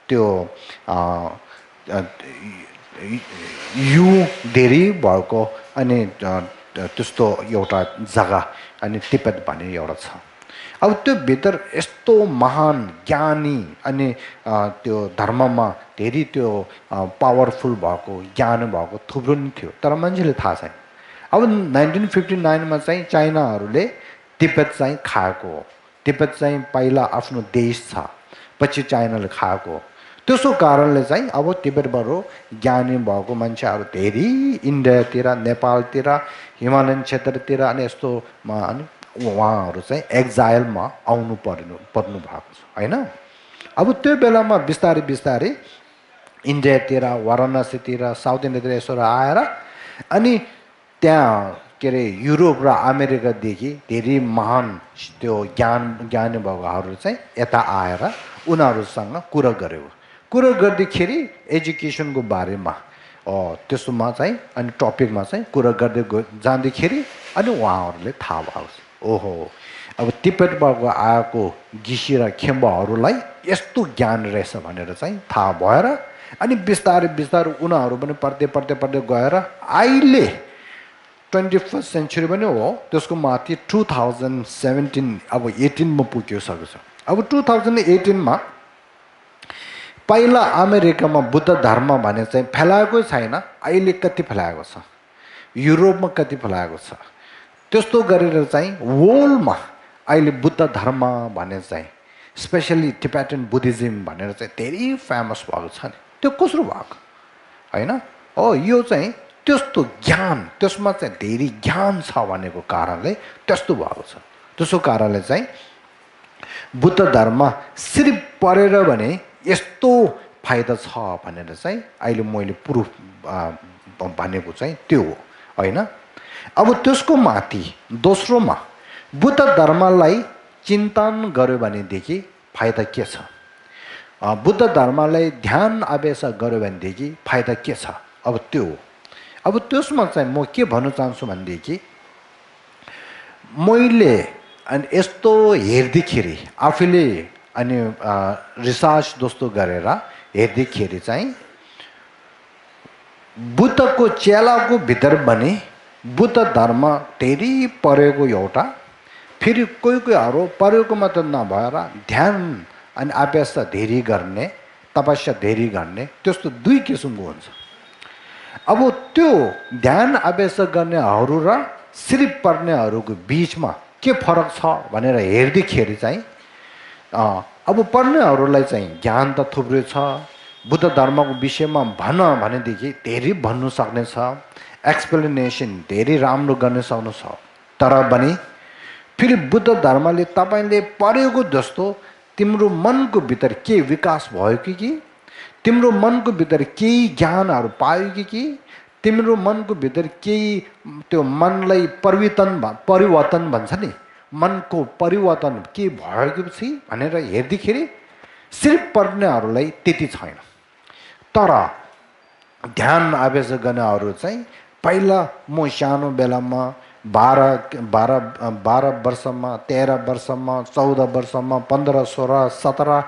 त्यो यु धेरै भएको अनि त्यस्तो एउटा जग्गा अनि तिब्बत भन्ने एउटा छ। अब त्यो भित्र यस्तो महान ज्ञानी अनि त्यो धर्ममा धेरै त्यो पावरफुल भएको ज्ञान भएको थुप्रो नि थियो, तर मान्छेले थाहा छैन। अब 1959मा चाहिँ चाइनाहरूले तिब्बत चाहिँ खाएको हो। तिब्बत चाहिँ पहिला आफ्नो देश छ, पछि चाइनाले खाएको हो। त्यसो कारणले चाहिँ अब तिब्बतबाट ज्ञानी भएको मान्छेहरू धेरै इन्डियातिर नेपालतिर हिमालयन क्षेत्रतिर अनि यस्तोमा अनि उहाँहरू चाहिँ एक्जाइलमा आउनु पर्नु भएको छ होइन। अब त्यो बेलामा बिस्तारै बिस्तारै इन्डियातिर वाराणसीतिर साउथ इन्डियातिर यसो आएर अनि त्यहाँ के अरे युरोप र अमेरिकादेखि धेरै महान त्यो ज्ञानी भएकाहरू चाहिँ यता आएर उनीहरूसँग कुरा गर्यो। कुरा गर्दाखेरि एजुकेसनको बारेमा त्यसोमा चाहिँ अनि टपिकमा चाहिँ कुरा गर्दै जाँदाखेरि अनि उहाँहरूले थाहा भएको छ, ओहो अब तिब्बतबाट आएको घिसी र खेम्बाहरूलाई यस्तो ज्ञान रहेछ भनेर चाहिँ थाहा भएर अनि बिस्तारै बिस्तारै उनीहरू पनि पढ्दै गएर अहिले 21st सेन्चुरी पनि हो, त्यसको माथि 2017 अब 18मा पुगिसकेको छ। अब 2018मा पहिला अमेरिकामा बुद्ध धर्म भने चाहिँ फैलाएको छैन, अहिले कति फैलाएको छ, युरोपमा कति फैलाएको छ। त्यस्तो गरेर चाहिँ वर्ल्डमा अहिले बुद्ध धर्म भने चाहिँ स्पेसली टिबेटन बुद्धिज्म भनेर चाहिँ धेरै फेमस भएको छ नि। त्यो कसरी भएको होइन हो, यो चाहिँ त्यस्तो ज्ञान त्यसमा चाहिँ धेरै ज्ञान छ भनेको कारणले त्यस्तो भएको छ। त्यसो कारणले चाहिँ बुद्ध धर्म सिर्फ पढेर भने यस्तो फाइदा छ भनेर चाहिँ अहिले मैले प्रुफ भनेको चाहिँ त्यो हो होइन। अब त्यसको माथि दोस्रोमा बुद्ध धर्मलाई चिन्तन गर्यो भनेदेखि फाइदा के छ, बुद्ध धर्मलाई ध्यान अभ्यास गर्यो भनेदेखि फाइदा के छ, अब त्यो हो। अब त्यसमा चाहिँ म के भन्न चाहन्छु भनेदेखि मैले अनि यस्तो हेर्दाखेरि आफूले अनि रिसर्च जस्तो गरेर हेर्दाखेरि चाहिँ बुद्धको चेलाको भित्र पनि बुद्ध धर्म धेरै पढेको एउटा, फेरि कोहीहरू पढेको मात्र नभएर ध्यान अनि अभ्यास धेरै गर्ने तपस्या धेरै गर्ने त्यस्तो दुई किसिमको हुन्छ। अब त्यो ध्यान अभ्यास गर्नेहरू र सिर्फ पढ्नेहरूको बिचमा के फरक छ भनेर हेर्दाखेरि चाहिँ अब पढ्नेहरूलाई चाहिँ ज्ञान त थुप्रै छ, बुद्ध धर्मको विषयमा भन भनेदेखि धेरै भन्नु सक्ने छ, एक्सप्लेनेसन धेरै राम्रो गर्न सक्नु छ। तर पनि फेरि बुद्ध धर्मले तपाईँले पढेको जस्तो तिम्रो मनको भित्र के विकास भयो कि तिम्रो मनको भित्र केही ज्ञानहरू पायो कि तिम्रो मनको भित्र केही त्यो मनलाई परिवर्तन भन्छ नि, मनको परिवर्तन के भयो कि भनेर हेर्दाखेरि सिर्फ पढ्नेहरूलाई त्यति छैन। तर ध्यान अभ्यास गर्नेहरू चाहिँ पहिला म सानो बेलामा 12 वर्षमा, 13 वर्षमा, 14 वर्षमा, 15, 16, 17,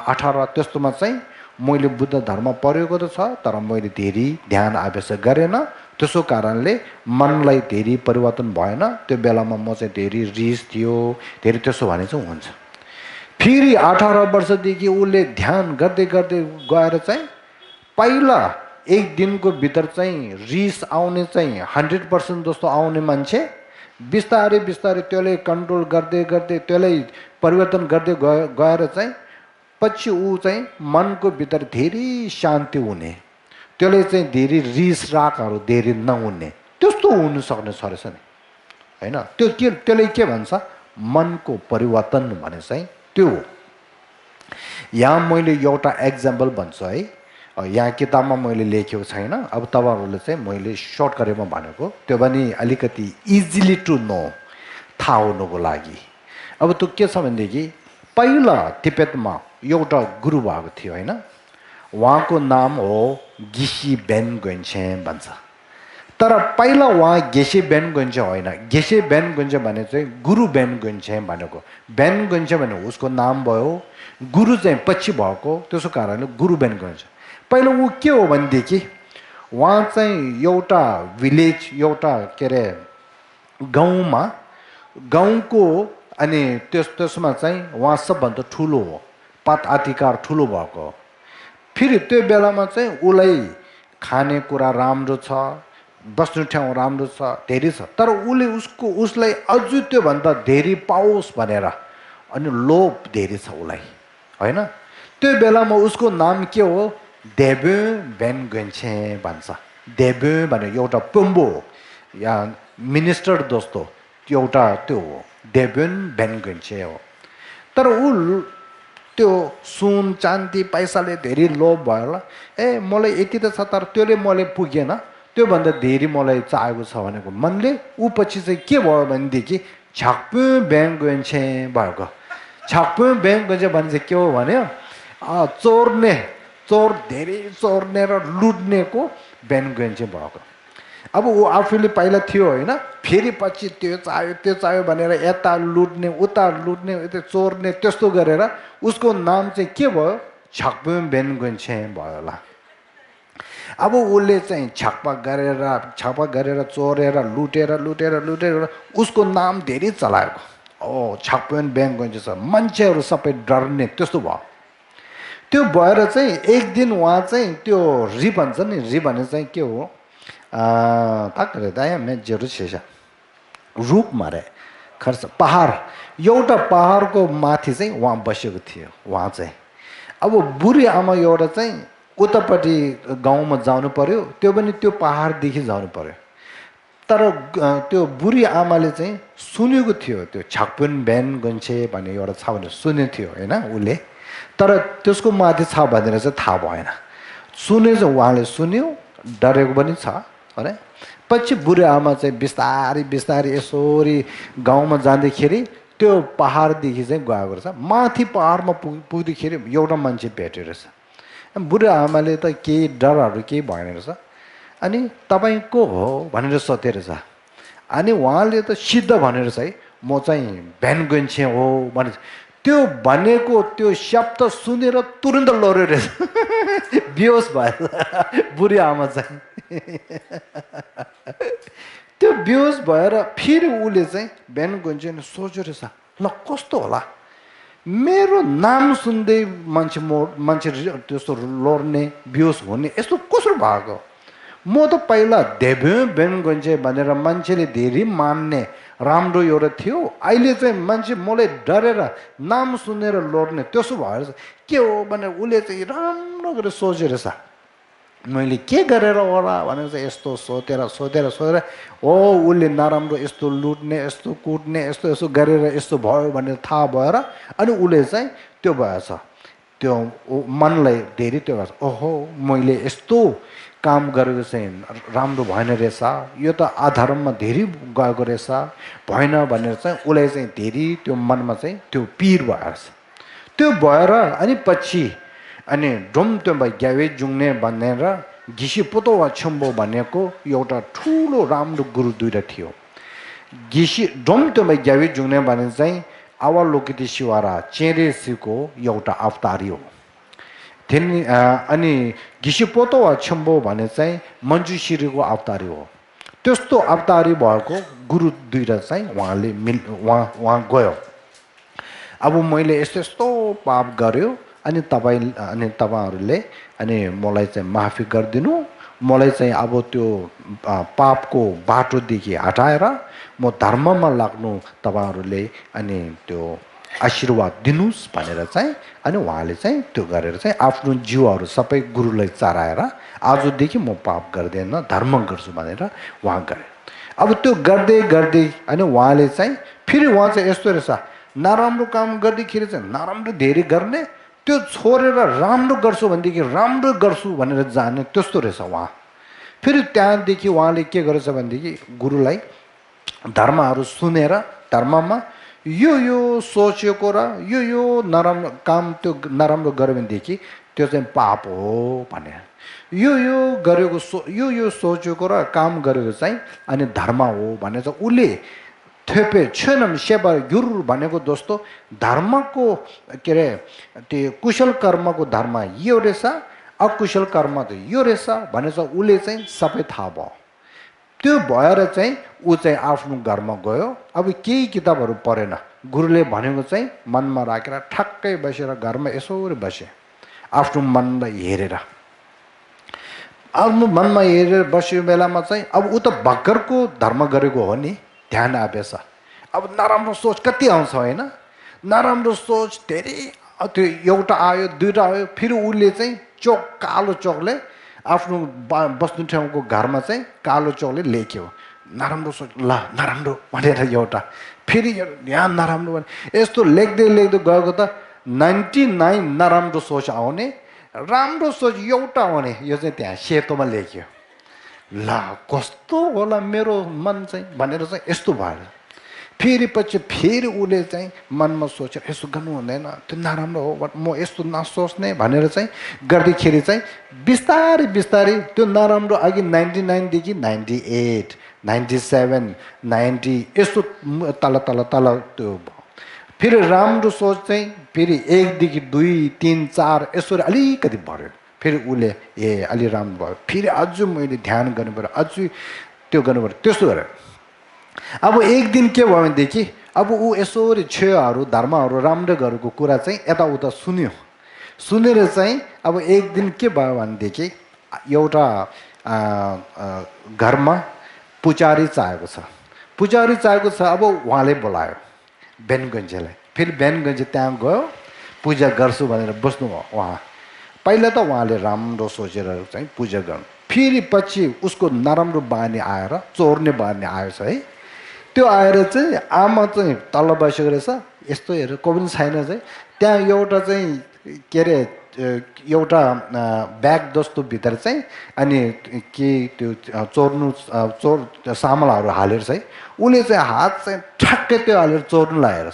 18 त्यस्तोमा चाहिँ मैले बुद्ध धर्म पढेको त छ, तर मैले धेरै ध्यान अभ्यास गरेन। त्यसो कारणले मनलाई धेरै परिवर्तन भएन। त्यो बेलामा म चाहिँ धेरै रिस थियो, धेरै त्यसो भने चाहिँ हुन्छ। फेरि 18 वर्षदेखि उसले ध्यान गर्दै गर्दै गएर चाहिँ पहिला एक दिनको भित्र चाहिँ रिस आउने चाहिँ 100% जस्तो आउने मान्छे बिस्तारै बिस्तारै त्यसलाई कन्ट्रोल गर्दै गर्दै त्यसलाई परिवर्तन गर्दै गएर चाहिँ पछि ऊ चाहिँ मनको भित्र धेरै शान्ति हुने, त्यसले चाहिँ धेरै रिस रागहरू धेरै नहुने, त्यस्तो हुनु सक्ने छ रहेछ नि, होइन? त्यो के त्यसले के भन्छ, मनको परिवर्तन भने चाहिँ त्यो हो। यहाँ मैले एउटा एक्जाम्पल भन्छु है, यहाँ किताबमा मैले लेखेको छैन, अब तपाईँहरूले चाहिँ मैले सर्ट गरेमा भनेको, त्यो पनि अलिकति इजिली टु नो, थाहा हुनुको लागि। अब त्यो के छ भनेदेखि पहिला तिब्बतमा एउटा गुरु भएको थियो, होइन? उहाँको नाम हो गिसी बेन गोन्छे भन्छ। तर पहिला उहाँ गेसे बेन गोन्छे होइन, गेसे बेन गोन्छे भने चाहिँ गुरु बेन गोन्छे भनेको। बेन गोन्छे भने उसको नाम भयो, गुरु चाहिँ पछि भएको, त्यसो कारणले गुरु बेन गोन्छे। पहिला ऊ के हो भनेदेखि उहाँ चाहिँ एउटा भिलेज, एउटा के अरे गाउँमा, गाउँको अनि त्यसमा चाहिँ उहाँ सबभन्दा ठुलो हो, पात अधिकार ठुलो भएको। फेरि त्यो बेलामा चाहिँ उसलाई खानेकुरा राम्रो छ, बस्ने ठाउँ राम्रो छ, धेरै छ, तर उसलाई अझै त्योभन्दा धेरै पाओस् भनेर अनि लोभ धेरै छ उसलाई, होइन? त्यो बेलामा उसको नाम के हो, देब्यो बेन गोन्छे भन्छ। देब्यो भने एउटा पुम्बो या मिनिस्टर जस्तो एउटा त्यो हो, देब्योन बेन गोन्छे हो। तर ऊ त्यो सुन चाँदी पैसाले धेरै लोभ भयो होला, मलाई यति त छ तर त्यसले मलाई पुगेन, त्योभन्दा धेरै मलाई चाहिएको छ भनेको मनले ऊ पछि चाहिँ के भयो भनेदेखि छाप्पु बेन गोन्छे भएको। छाप्पु बेन गोन्छे भने चाहिँ के हो भने चोर धेरै चोर्ने र लुट्नेको बेन गोन्छे भएको। अब ऊ आफूले पहिला थियो, होइन? फेरि पछि त्यो चाहियो भनेर यता लुट्ने उता लुट्ने यता चोर्ने त्यस्तो गरेर उसको नाम चाहिँ के भयो, छाप्पु बेन गोन्छे भयो होला। अब उसले चाहिँ छापा गरेर चोरेर लुटेर उसको नाम धेरै चलाएको, छाप्पु बेन गोन्छे छ, मान्छेहरू सबै डर्ने त्यस्तो भयो। त्यो भएर चाहिँ एक दिन उहाँ चाहिँ त्यो रि भन्छ नि, रि भने चाहिँ के हो, ताकरे दाया मेजेरु छेसा रूप मारे खर्च पहाड, एउटा पहाडको माथि चाहिँ उहाँ बसेको थियो। उहाँ चाहिँ अब बुढी आमा एउटा चाहिँ उतापट्टि गाउँमा जानु पर्यो, त्यो पनि त्यो पहाडदेखि जानु पर्यो। तर त्यो बुढी आमाले चाहिँ सुनेको थियो, त्यो छाप्पुन बेन गोन्छे भन्ने एउटा छ भनेर सुनेको थियो, होइन? उसले तर त्यसको माथि छ भनेर चाहिँ थाहा भएन। सुने चाहिँ उहाँले सुन्यो, डरेको पनि छ, होइन? पछि बुढी आमा चाहिँ बिस्तारै यसरी गाउँमा जाँदाखेरि त्यो पहाडदेखि चाहिँ गएको रहेछ। माथि पहाडमा पुग्दाखेरि एउटा मान्छे भेट्यो रहेछ। बुढी आमाले त केही डरहरू केही भएन रहेछ। अनि तपाईँ को हो भनेर सोधे रहेछ। अनि उहाँले त सिद्ध भनेर चाहिँ म चाहिँ बेन गोन्छे हो भने, त्यो भनेको त्यो शब्द सुनेर तुरन्त लड्यो रहेछ, बेहोस भयो बुढी आमा चाहिँ। त्यो बेहोस भएर फेरि उसले चाहिँ बेन गोन्छे सोच्यो रहेछ, ल कस्तो होला, मेरो नाम सुन्दै मान्छे त्यस्तो लड्ने बेहोस हुने यस्तो कसो भएको म त पहिला देव्यो बेन गन्छे भनेर मान्छेले धेरै मान्ने राम्रो एउटा थियो। अहिले चाहिँ मान्छे मलाई डरेर नाम सुनेर लड्ने त्यसो भएर के हो भनेर उसले चाहिँ राम्रो गरेर सोचेर मैले के गरेर होला भनेर चाहिँ यस्तो सोधेर सोधेर सोधेर उसले नराम्रो यस्तो लुट्ने यस्तो कुट्ने यस्तो यस्तो गरेर यस्तो भयो भनेर थाहा भएर अनि उसले चाहिँ त्यो भएछ, त्यो मनलाई धेरै त्यो भएछ, ओहो मैले यस्तो काम गरेको चाहिँ राम्रो भएन रहेछ, यो त आधारमा धेरै गएको रहेछ भएन भनेर चाहिँ उसलाई चाहिँ धेरै त्यो मनमा चाहिँ त्यो पिर भएछ। त्यो भएर अनि पछि अनि ढोमटोम्बा ग्यावे जुङ्ने भनेर घिसी पोतो वा छम्बो भनेको एउटा ठुलो राम्रो गुरु दुईवटा थियो। घिसी ढोमटोम्बा ग्यावे जुङ्ने भने चाहिँ आवालोकिती शिवारा चेरेसीको एउटा अवतारी हो। अनि घिसी पोतो वा छम्बो भने चाहिँ मञ्जुश्रीको अवतारी हो। त्यस्तो अवतारी भएको गुरु दुईवटा चाहिँ उहाँ गयो। अब मैले यस्तो यस्तो पाप गर्यो अनि तपाईँहरूले अनि मलाई चाहिँ माफी गरिदिनु, मलाई चाहिँ अब त्यो पापको बाटोदेखि हटाएर म धर्ममा लाग्नु तपाईँहरूले अनि त्यो आशीर्वाद दिनुहोस् भनेर चाहिँ अनि उहाँले चाहिँ त्यो गरेर चाहिँ आफ्नो जीवहरू सबै गुरुलाई चढाएर आजदेखि म पाप गर्दैन धर्म गर्छु भनेर उहाँ गरे। अब त्यो गर्दै गर्दै अनि उहाँले चाहिँ फेरि उहाँ चाहिँ यस्तो रहेछ, नराम्रो काम गर्दाखेरि चाहिँ नराम्रो धेरै गर्ने, त्यो छोडेर राम्रो गर्छु भनेदेखि राम्रो गर्छु भनेर जाने त्यस्तो रहेछ उहाँ। फेरि त्यहाँदेखि उहाँले के गरेछ भनेदेखि गुरुलाई धर्महरू सुनेर धर्ममा यो सोचेको र यो नराम्रो काम त्यो नराम्रो गर्यो भनेदेखि त्यो चाहिँ पाप हो भने, यो गरेको यो सोचेको र काम गरेको चाहिँ अनि धर्म हो भने चाहिँ उसले थेपे छैनम सेवा गुरु भनेको दोस्तो धर्मको के अरे त्यो कुशल कर्मको धर्म यो रहेछ, अकुशल कर्म त यो रहेछ भने चाहिँ उसले चाहिँ सबै थाहा भयो। त्यो भएर चाहिँ ऊ चाहिँ आफ्नो घरमा गयो। अब केही किताबहरू पढेन, गुरुले भनेको चाहिँ मनमा राखेर ठक्कै बसेर घरमा यसोरी बसे, आफ्नो मनलाई हेरेर आफ्नो मनमा हेरेर बसेको बेलामा चाहिँ अब ऊ त भर्खरको धर्म गरेको हो नि, ध्यान आएछ। अब नराम्रो सोच कति आउँछ होइन, नराम्रो सोच धेरै, त्यो एउटा आयो दुईवटा आयो, फेरि उसले चाहिँ कालो चोकले आफ्नो बस्ने ठाउँको घरमा चाहिँ कालो चोकले लेख्यो नराम्रो सोच, ल नराम्रो भनेर एउटा, फेरि यहाँ नराम्रो भने यस्तो लेख्दै लेख्दै गएको त 99 नराम्रो सोच आउने, राम्रो सोच एउटा आउने, यो चाहिँ त्यहाँ सेतोमा लेख्यो। ल कस्तो होला मेरो मन चाहिँ भनेर चाहिँ यस्तो भएर फेरि पछि फेरि उसले चाहिँ मनमा सोचेर यसो गर्नु हुँदैन, त्यो नराम्रो हो म यस्तो नसोच्ने भनेर चाहिँ गर्दाखेरि चाहिँ बिस्तारै बिस्तारै त्यो नराम्रो अघि 99देखि 98, 97, 90 यस्तो तल तल तल त्यो भयो। फेरि राम्रो सोच चाहिँ फेरि 1 देखि 2, 3, 4 यसरी अलिकति बढ्यो। फेरि उसले अलि राम्रो भयो, फेरि अझ मैले ध्यान गर्नु पऱ्यो, अझ त्यो गर्नु पऱ्यो, त्यस्तो गरेर अब एक दिन के भयो भनेदेखि अब ऊ यसरी छेहरू धर्महरू राम्रो गरेको कुरा चाहिँ यताउता सुनेर चाहिँ अब एक दिन के भयो भनेदेखि एउटा घरमा पुजारी चाहिएको छ। अब उहाँले बोलायो बेनगन्जेलाई, फेरि बेनगन्जे त्यहाँ गयो, पूजा गर्छु भनेर बस्नुभयो। उहाँ पहिला त उहाँले राम्रो सोचेर चाहिँ पूजा गर्नु, फेरि पछि उसको नराम्रो बानी आएर चोर्ने बानी आएछ है। त्यो आएर चाहिँ आमा चाहिँ तल बसेको रहेछ, यस्तो हेरेर को पनि छैन चाहिँ त्यहाँ एउटा चाहिँ के अरे एउटा ब्याग जस्तो भित्र चाहिँ अनि के त्यो चोर सामानहरू हालेर चाहिँ उसले चाहिँ हात चाहिँ ठ्याक्कै त्यो हालेर चोर्नु लागेर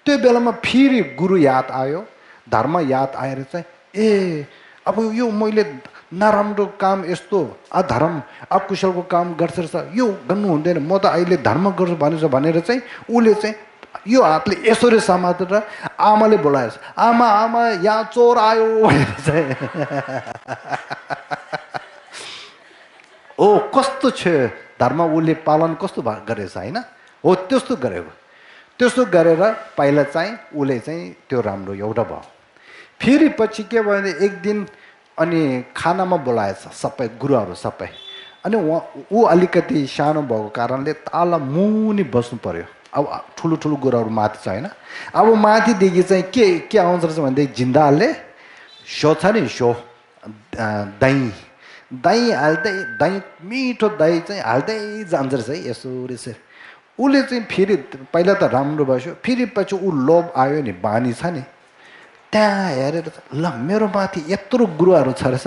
त्यो बेलामा फेरि गुरु याद आयो, धर्म याद आएर चाहिँ अब यो मैले नराम्रो काम यस्तो अधर्म अकुशलको काम गर्छ यो गर्नु हुँदैन, म त अहिले धर्म गर्छु भनेर चाहिँ उसले चाहिँ यो हातले यसरी समातेर आमाले बोलाएछ, आमा यहाँ चोर आयो भनेर चाहिँ ओ कस्तो छ धर्म उसले पालन कस्तो गरेछ होइन हो, त्यस्तो गरेको। त्यस्तो गरेर पहिला चाहिँ उसले चाहिँ त्यो राम्रो एउटा भयो। फेरि पछि के भयो भने एक दिन अनि खानामा बोलाएछ सबै गुरुहरू सबै, अनि ऊ अलिकति सानो भएको कारणले ताल मुनि बस्नु पर्यो। अब ठुलो ठुलो गुरुहरू माथि छ होइन। अब माथिदेखि चाहिँ के आउँछ रहेछ भनेदेखि जिन्दाले सो छ नि सो दही दही हाल्दै दही मिठो दही चाहिँ हाल्दै जान्छ रहेछ है यसरी चाहिँ। उसले चाहिँ फेरि पहिला त राम्रो बस्यो, फेरि पछि ऊ लोभ आयो नि, बानी छ नि, त्यहाँ हेरेर ल मेरो माथि यत्रो गुरुहरू छ रहेछ,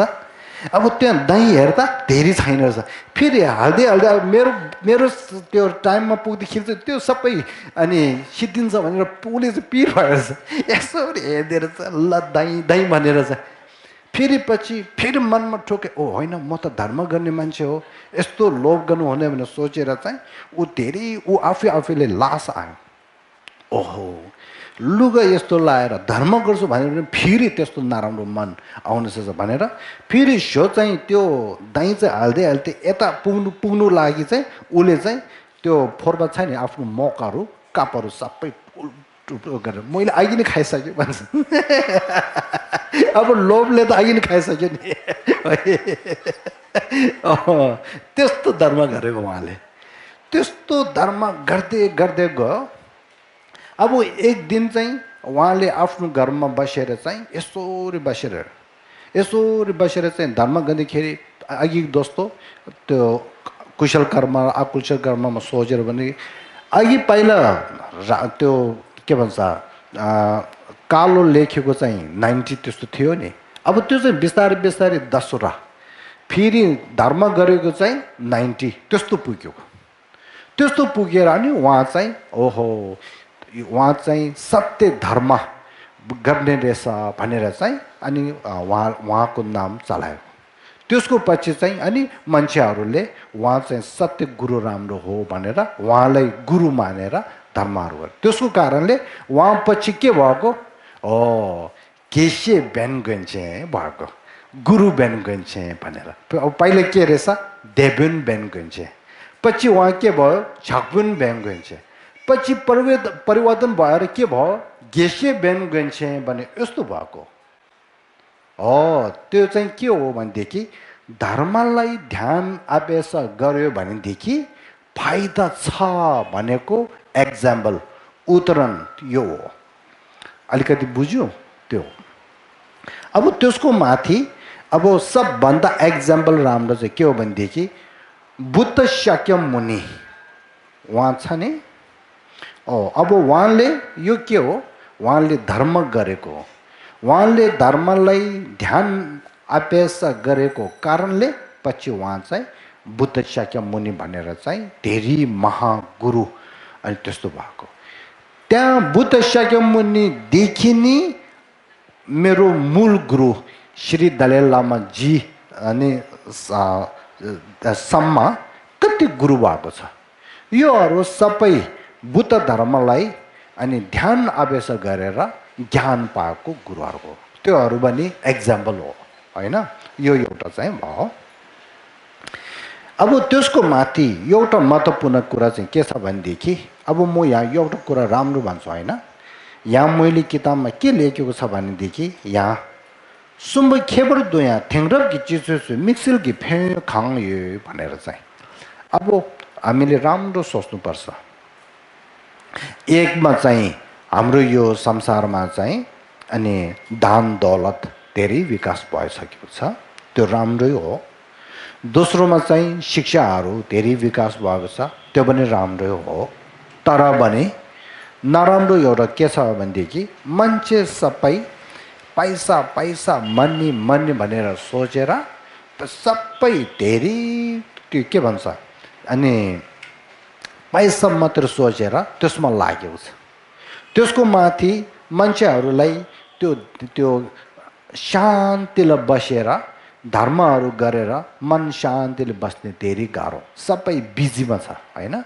अब त्यहाँ दही हेर्दा धेरै छैन रहेछ, फेरि हाल्दै हाल्दै मेरो मेरो त्यो टाइममा पुग्दाखेरि चाहिँ त्यो सबै अनि सिद्धिन्छ भनेर उसले चाहिँ पिर भयो रहेछ। यसरी हेरिदिएर चाहिँ ल दही दही भनेर चाहिँ फेरि पछि फेरि मनमा ठोके, ओ होइन म त धर्म गर्ने मान्छे हो, यस्तो लोभ गर्नु हुने भनेर सोचेर चाहिँ ऊ धेरै ऊ आफैले लास आयो। ओहो लुगा यस्तो लाएर धर्म गर्छु भनेर पनि फेरि त्यस्तो नराम्रो मन आउन सक्छ भनेर फेरि सो चाहिँ त्यो दही चाहिँ हाल्दै हाल्दै यता पुग्नु लागि चाहिँ उसले चाहिँ त्यो फोर्बा छ नि आफ्नो मकहरू कापहरू सबै टुप्रो गरेर मैले अघि नै खाइसकेँ भन्छ। अब लोभले त अघि नै खाइसक्यो नि। त्यस्तो धर्म गरेको उहाँले, त्यस्तो धर्म गर्दै गर्दै गयो। अब एक दिन चाहिँ उहाँले आफ्नो घरमा बसेर चाहिँ यसरी बसेर चाहिँ धर्म गर्दाखेरि अघि जस्तो त्यो कुशल कर्म अकुशल कर्ममा सोचेर भने अघि पहिला त्यो के भन्छ कालो लेखेको चाहिँ 90 त्यस्तो थियो नि, अब त्यो चाहिँ बिस्तारै बिस्तारै 10 फेरि धर्म गरेको चाहिँ 90 त्यस्तो पुग्यो। त्यस्तो पुगेर अनि उहाँ चाहिँ ओहो उहाँ चाहिँ सत्य धर्म गर्ने रहेछ भनेर चाहिँ अनि उहाँको नाम चलायो। त्यसको पछि चाहिँ अनि मान्छेहरूले उहाँ चाहिँ सत्य गुरु राम्रो हो भनेर उहाँलाई गुरु मानेर धर्महरू गरे। त्यसको कारणले उहाँ पछि के भएको, ओ केसे बेन गन्छे भएको, गुरु बेन गन्छे भनेर। पहिले के रहेछ देबुन बेन गन्छे, पछि उहाँ के भयो झकबुन बेन गन्छे, पछि परिवर्तन भएर के भयो गेसे बेन गन्छे भने यस्तो भएको। त्यो चाहिँ के हो भनेदेखि धर्मलाई ध्यान अभ्यास गर्यो भनेदेखि फाइदा छ भनेको एक्जाम्पल उदाहरण यो हो। अलिकति बुझ्यो त्यो। अब त्यसको माथि अब सबभन्दा एक्जाम्पल राम्रो चाहिँ के हो भनेदेखि बुद्ध शाक्य मुनि उहाँ छ नि। अब उहाँले यो के हो, उहाँले धर्म गरेको, उहाँले धर्मलाई ध्यान अभ्यास गरेको कारणले पछि उहाँ चाहिँ बुद्ध शाक्य मुनि भनेर चाहिँ धेरै महागुरु अनि त्यस्तो भएको। त्यहाँ बुद्ध शाक्य मुनिदेखि नि मेरो मूल गुरु श्री दलाई लामा जी अनि सम्म कति गुरु भएको छ। योहरू सबै बुद्ध धर्मलाई अनि ध्यान अभ्यास गरेर ज्ञान पाएको गुरुहरू हो। त्योहरू पनि एक्जाम्पल हो होइन। यो एउटा चाहिँ भयो। अब त्यसको माथि एउटा महत्त्वपूर्ण कुरा चाहिँ के छ भनेदेखि अब म यहाँ एउटा कुरा राम्रो भन्छु होइन। यहाँ मैले किताबमा के लेखेको छ भनेदेखि यहाँ सुम्ब खेबर दुया थेङ्ग्रब कि चिसो मिक्सिल कि फे खाङ यो भनेर चाहिँ अब हामीले राम्रो सोच्नुपर्छ। एकमा चाहिँ हाम्रो यो संसारमा चाहिँ अनि दान दौलत धेरै विकास भइसकेको छ, त्यो राम्रै हो। दोस्रोमा चाहिँ शिक्षाहरू धेरै विकास भएको छ, त्यो पनि राम्रै हो। तर पनि नराम्रो एउटा के छ भनेदेखि मान्छे सबै पैसा पैसा मनी मनी भनेर सोचेर सबै धेरै त्यो के भन्छ अनि पैसा मात्र सोचेर त्यसमा लागेको छ। त्यसको माथि मान्छेहरूलाई त्यो शान्तिले बसेर धर्महरू गरेर मन शान्तिले बस्ने धेरै गाह्रो, सबै बिजीमा छ होइन।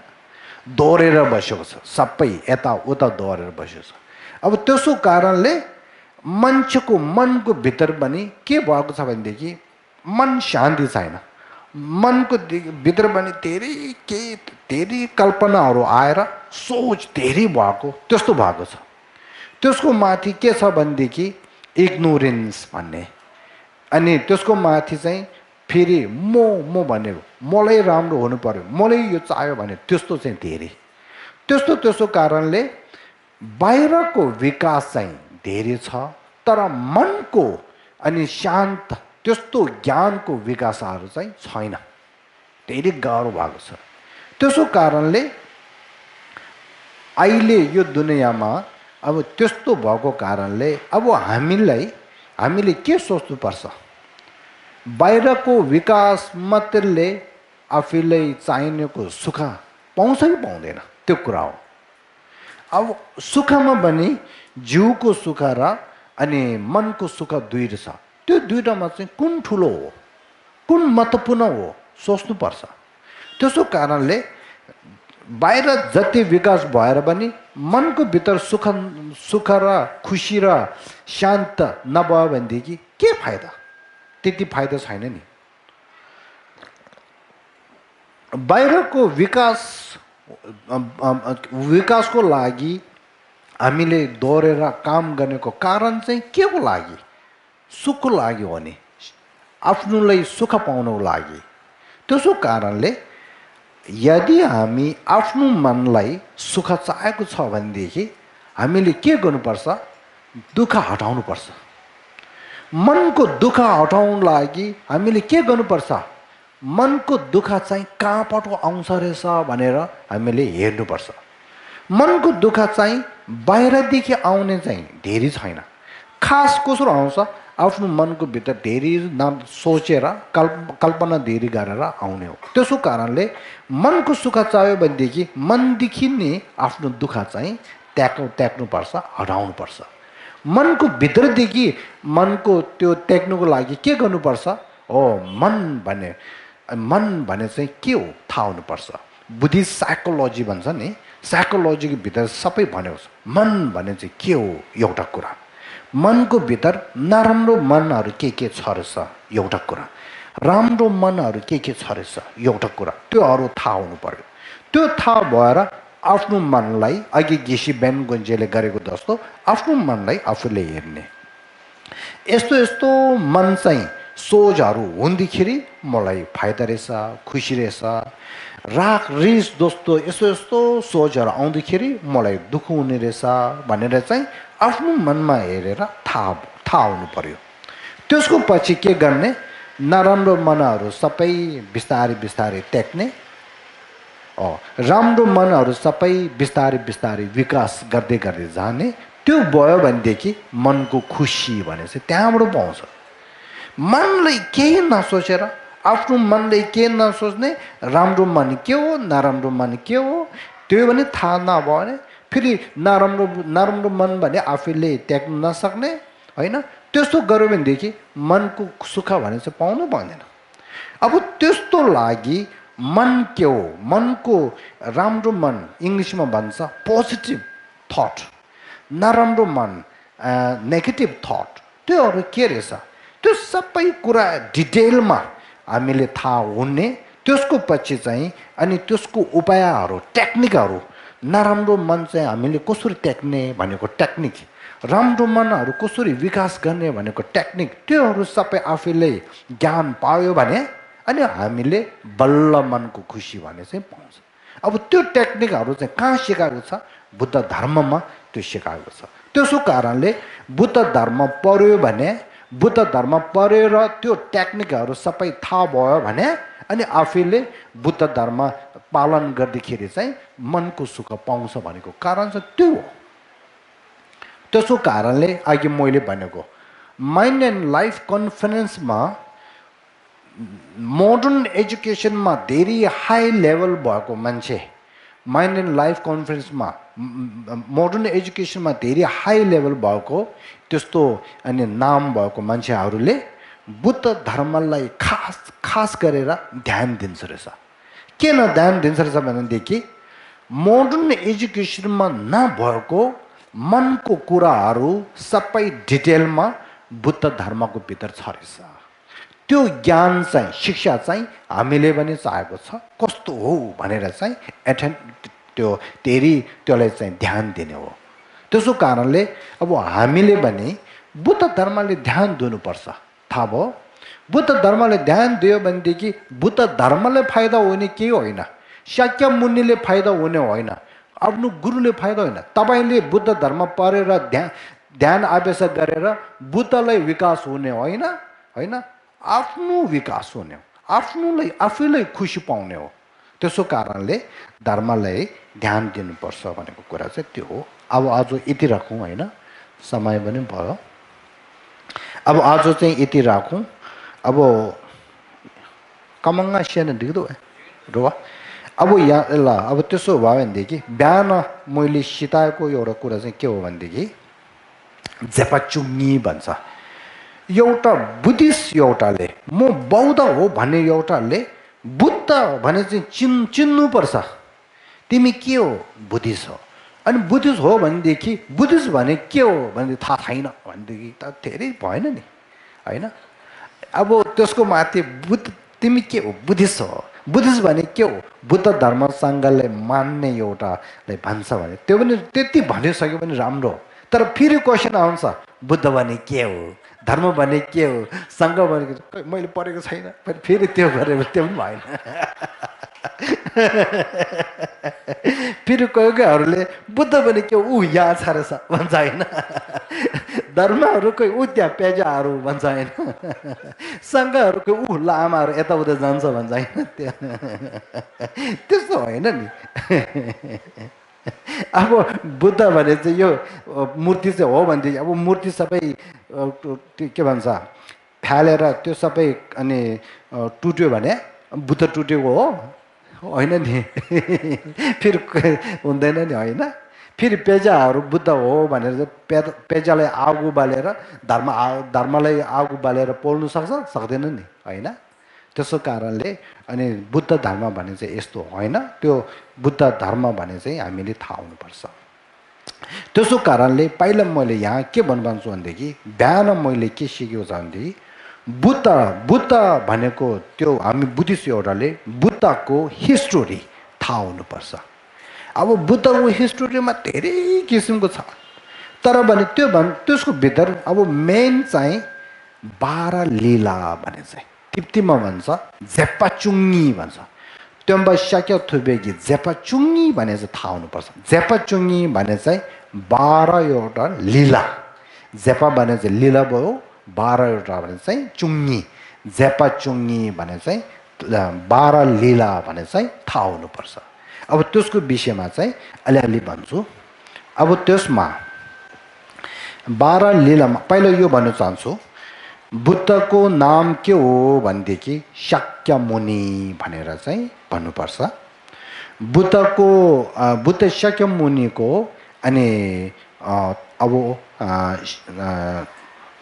दौडेर बसेको छ, सबै यताउता दौडेर बसेको छ। अब त्यसो कारणले मान्छेको मनको भित्र पनि के भएको छ भनेदेखि मन शान्ति छैन। मनको भित्र पनि धेरै कल्पनाहरू आएर सोच धेरै भएको त्यस्तो भएको छ। त्यसको माथि के छ भनेदेखि इग्नोरेन्स भन्ने, अनि त्यसको माथि चाहिँ फेरि म भने मलाई राम्रो हुनु पर्यो, मलाई यो चाहियो भने त्यस्तो चाहिँ धेरै। त्यस्तो कारणले बाहिरको विकास चाहिँ धेरै छ, तर मनको अनि शान्त त्यस्तो ज्ञानको विकासहरू चाहिँ छैन, धेरै गाह्रो भएको छ। त्यसो कारणले अहिले यो दुनियाँमा अब त्यस्तो भएको कारणले अब हामीले के सोच्नुपर्छ, बाहिरको विकास मात्रले आफूलाई चाहिनेको सुख पाउँछ कि पाउँदैन त्यो कुरा हो। अब सुखमा पनि जिउको सुख र अनि मनको सुख दुई छ। त्यो दुईटामा चाहिँ कुन ठुलो हो, कुन महत्त्वपूर्ण हो सोच्नुपर्छ। त्यसो कारणले बाहिर जति विकास भएर पनि मनको भित्र सुख र खुसी र शान्त नभयो भनेदेखि के फाइदा, त्यति फाइदा छैन नि। बाहिरको विकासको लागि हामीले दौडेर काम गर्नेको कारण चाहिँ के को लागि, सुखको लागि हो नि, आफ्नोलाई सुख पाउनको लागि। त्यसो कारणले यदि हामी आफ्नो मनलाई सुख चाहेको छ भनेदेखि हामीले के गर्नुपर्छ, दुःख हटाउनुपर्छ। मनको दुःख हटाउनको लागि हामीले के गर्नुपर्छ, मनको दुःख चाहिँ कहाँबाट आउँछ रहेछ भनेर हामीले हेर्नुपर्छ। मनको दुःख चाहिँ बाहिरदेखि आउने चाहिँ धेरै छैन, खास कसरी आउँछ, आफ्नो मनको भित्र धेरै सोचेर कल्पना धेरै गरेर आउने हो। त्यसो कारणले मनको सुख चाहियो भनेदेखि मनदेखि नै आफ्नो दुःख चाहिँ त्याग्नुपर्छ, हटाउनुपर्छ। मनको भित्रदेखि मनको त्यो त्याग्नुको लागि के गर्नुपर्छ, मन भने चाहिँ के हो थाहा हुनुपर्छ। बुद्धिस्ट साइकोलोजी भन्छ नि, साइकोलोजीको भित्र सबै भनेको छ। मन भने चाहिँ के हो, एउटा कुरा। मनको भित्र नराम्रो मनहरू के छ रहेछ एउटा कुरा, राम्रो मनहरू के छ रहेछ एउटा कुरा, त्योहरू थाहा हुनु पर्यो। त्यो थाहा भएर आफ्नो मनलाई अघि गेसी बेन गुन्जेले गरेको जस्तो आफ्नो मनलाई आफूले हेर्ने। यस्तो मन चाहिँ सोचहरू हुँदाखेरि मलाई फाइदा रहेछ, खुसी रहेछ, राग रिस जस्तो यस्तो सोचहरू आउँदाखेरि मलाई दुःख हुने रहेछ भनेर चाहिँ आफ्नो मनमा हेरेर थाहा हुनु पर्यो। त्यसको पछि के गर्ने, नराम्रो मनहरू सबै बिस्तारै त्याग्ने, राम्रो मनहरू सबै बिस्तारै विकास गर्दै जाने। त्यो भयो भनेदेखि मनको खुसी भने चाहिँ त्यहाँबाट पाउँछ। मनलाई केही नसोचेर, आफ्नो मनलाई के नसोच्ने, राम्रो मन के हो नराम्रो मन के हो त्यो पनि थाहा नभयो भने फेरि नराम्रो मन भने आफूले त्याग्न नसक्ने होइन। त्यस्तो गर्यो भनेदेखि मनको सुख भने चाहिँ पाउनु पाउँदैन। अब त्यस्तो लागि मन के हो, मनको राम्रो मन इङ्ग्लिसमा भन्छ पोजिटिभ थट, नराम्रो मन नेगेटिभ थट, त्योहरू के रहेछ त्यो सबै कुरा डिटेलमा हामीले थाहा हुने। त्यसको पछि चाहिँ अनि त्यसको उपायहरू टेक्निकहरू, नराम्रो मन चाहिँ हामीले कसरी त्याग्ने भनेको टेक्निक, राम्रो मनहरू कसरी विकास गर्ने भनेको टेक्निक, त्योहरू सबै आफूले ज्ञान पायो भने अनि हामीले बल्ल मनको खुसी भने चाहिँ पाउँछ। अब त्यो टेक्निकहरू चाहिँ कहाँ सिकाएको छ, बुद्ध धर्ममा त्यो सिकाएको छ। त्यसो कारणले बुद्ध धर्म पढ्यो भने, बुद्ध धर्म पढेर त्यो टेक्निकहरू सबै थाहा भयो भने अनि आफूले बुद्ध धर्म पालन गर्दाखेरि चाहिँ मनको सुख पाउँछ भनेको कारण चाहिँ त्यो हो। त्यसो कारणले अघि मैले भनेको माइन्ड एन्ड लाइफ कन्फरेन्समा मोडर्न एजुकेसनमा धेरै हाई लेभल भएको मान्छे, माइन्ड एन्ड लाइफ कन्फरेन्समा मोडर्न एजुकेसनमा धेरै हाई लेभल भएको त्यस्तो अनि नाम भएको मान्छेहरूले बुद्ध धर्मलाई खास गरेर ध्यान दिन्छ रहेछ। किन ध्यान दिन्छ रहेछ भनेदेखि मोडर्न एजुकेसनमा नभएको मनको कुराहरू सबै डिटेलमा बुद्ध धर्मको भित्र छ रहेछ। त्यो ज्ञान चाहिँ शिक्षा चाहिँ हामीले पनि चाहेको छ कस्तो हो भनेर चाहिँ त्यसलाई चाहिँ ध्यान दिने हो। त्यसो कारणले अब हामीले पनि बुद्ध धर्मले ध्यान दिनुपर्छ, थाहा भयो। बुद्ध धर्मले ध्यान दियो भनेदेखि बुद्ध धर्मले फाइदा हुने केही होइन, शाक्य मुनिले फाइदा हुने होइन, आफ्नो गुरुले फाइदा होइन। तपाईँले बुद्ध धर्म पढेर ध्यान अभ्यास गरेर बुद्धलाई विकास हुने होइन, होइन, आफ्नो विकास हुने हो, आफैलाई खुसी पाउने हो। त्यसो कारणले धर्मलाई ध्यान दिनुपर्छ भनेको कुरा चाहिँ त्यो हो। अब आज यति राखौँ, होइन, समय पनि भयो। अब आज चाहिँ यति राखौँ। अब कमङ्गा सानो देख्दो रुवा। अब यहाँ ल अब त्यसो भयो भनेदेखि बिहान मैले सिताएको एउटा कुरा चाहिँ के हो भनेदेखि जेपाचुङ्गी भन्छ। एउटा बुद्धिस्ट एउटाले म बौद्ध हो भन्ने एउटाले बुद्ध भने चाहिँ चिन्नुपर्छ तिमी के हो, बुद्धिस्ट हो। अनि बुद्धिस्ट हो भनेदेखि बुद्धिस्ट भने के हो भने थाहा छैन भनेदेखि त धेरै भएन नि, होइन। अब त्यसको माथि तिमी के हो, बुद्धिस्ट हो। बुद्धिस्ट भने के हो, बुद्ध धर्मसँगले मान्ने एउटाले भन्छ भने त्यो पनि त्यति भनिसक्यो भने राम्रो हो। तर फेरि क्वेसन आउँछ, बुद्ध भने के हो, धर्म भने के हो, सङ्घ भने मैले पढेको छैन, फेरि त्यो गरेर त्यो पनि भएन। फेरि कोहीहरूले बुद्ध भने के ऊ यहाँ छ रहेछ भन्छ, होइन। धर्महरूको ऊ त्यहाँ पेजाहरू भन्छ, होइन। सङ्घहरूको ऊ लामाहरू यताउता जान्छ भन्छ, होइन। त्यस्तो होइन नि। अब बुद्ध भने चाहिँ यो मूर्ति चाहिँ हो भनेदेखि अब मूर्ति सबै के भन्छ फ्यालेर त्यो सबै अनि टुट्यो भने बुद्ध टुटेको हो, होइन नि। फेरि हुँदैन नि, होइन। फेरि पेजाहरू बुद्ध हो भनेर चाहिँ पेजालाई आगो बालेर धर्मलाई आगो बालेर पोल्नु सक्दैन नि, होइन। त्यसो कारणले अनि बुद्ध धर्म भने चाहिँ यस्तो होइन, त्यो बुद्ध धर्म भने चाहिँ हामीले थाहा हुनुपर्छ। त्यसो कारणले पहिला मैले यहाँ के भन्नु भन्छु भनेदेखि बिहान मैले के सिकेको छ भनेदेखि बुद्ध भनेको त्यो हामी बुद्धिस्ट एउटाले बुद्धको हिस्टोरी थाहा हुनुपर्छ। अब बुद्धको हिस्टोरीमा धेरै किसिमको छ, तर भने त्यसको भित्र अब मेन चाहिँ 12 लीला भने चाहिँ तिप्तीमा भन्छ जेपाचुङ्गी भन्छ। त्योम्बा शाक्य थुबेगी जेपाचुङ्गी भने चाहिँ थाहा हुनुपर्छ। जेपाचुङ्गी भने चाहिँ 12वटा लीला। जेपा भने चाहिँ लीला भयो, 12वटा भने चाहिँ चुङ्गी। जेपाचुङ्गी भने चाहिँ 12 लीला भने चाहिँ थाहा हुनुपर्छ। अब त्यसको विषयमा चाहिँ अलिअलि भन्छु। अब त्यसमा 12 लीलामा पहिला यो भन्न चाहन्छु, बुद्धको नाम के हो भनेदेखि शाक्य मुनि भनेर चाहिँ भन्नुपर्छ। बुद्ध शाक्य मुनिको अनि अब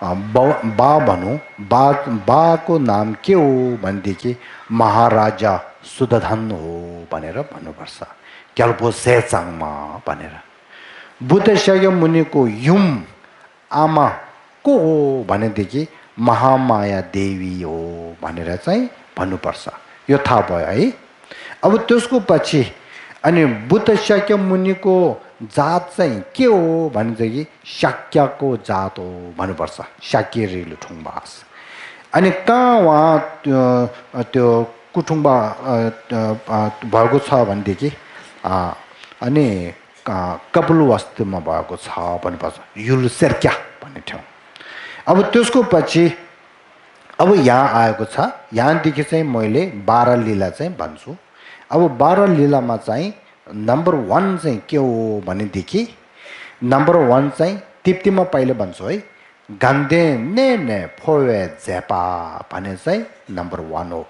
बा भनौँ, बाको नाम के हो भनेदेखि महाराजा सुदधन हो भनेर भन्नुपर्छ, ग्याल्पो सेचाङमा भनेर। बुद्ध शाक्य मुनिको युम आमा को हो भनेदेखि महामाया देवी हो भनेर चाहिँ भन्नुपर्छ। यो थाहा भयो है। अब त्यसको पछि अनि बुद्ध शाक्य मुनिको जात चाहिँ के हो भनेदेखि शाक्यको जात हो भन्नुपर्छ, शाक्य रिलुठुङबास। अनि कहाँ उहाँ त्यो कुटुम्बा भएको छ भनेदेखि अनि कपिलवस्तुमा भएको छ भन्नुपर्छ, युलसेर्क्या भन्ने ठाउँ। अब त्यसको पछि अब यहाँ आएको छ, यहाँदेखि चाहिँ मैले 12 लीला चाहिँ भन्छु। अब 12 लीलामा चाहिँ नम्बर 1 चाहिँ के हो भनेदेखि नम्बर 1 चाहिँ तिप्तीमा पहिले भन्छु है, गान्धे ने फोवे जेपा भने चाहिँ नम्बर 1 हो।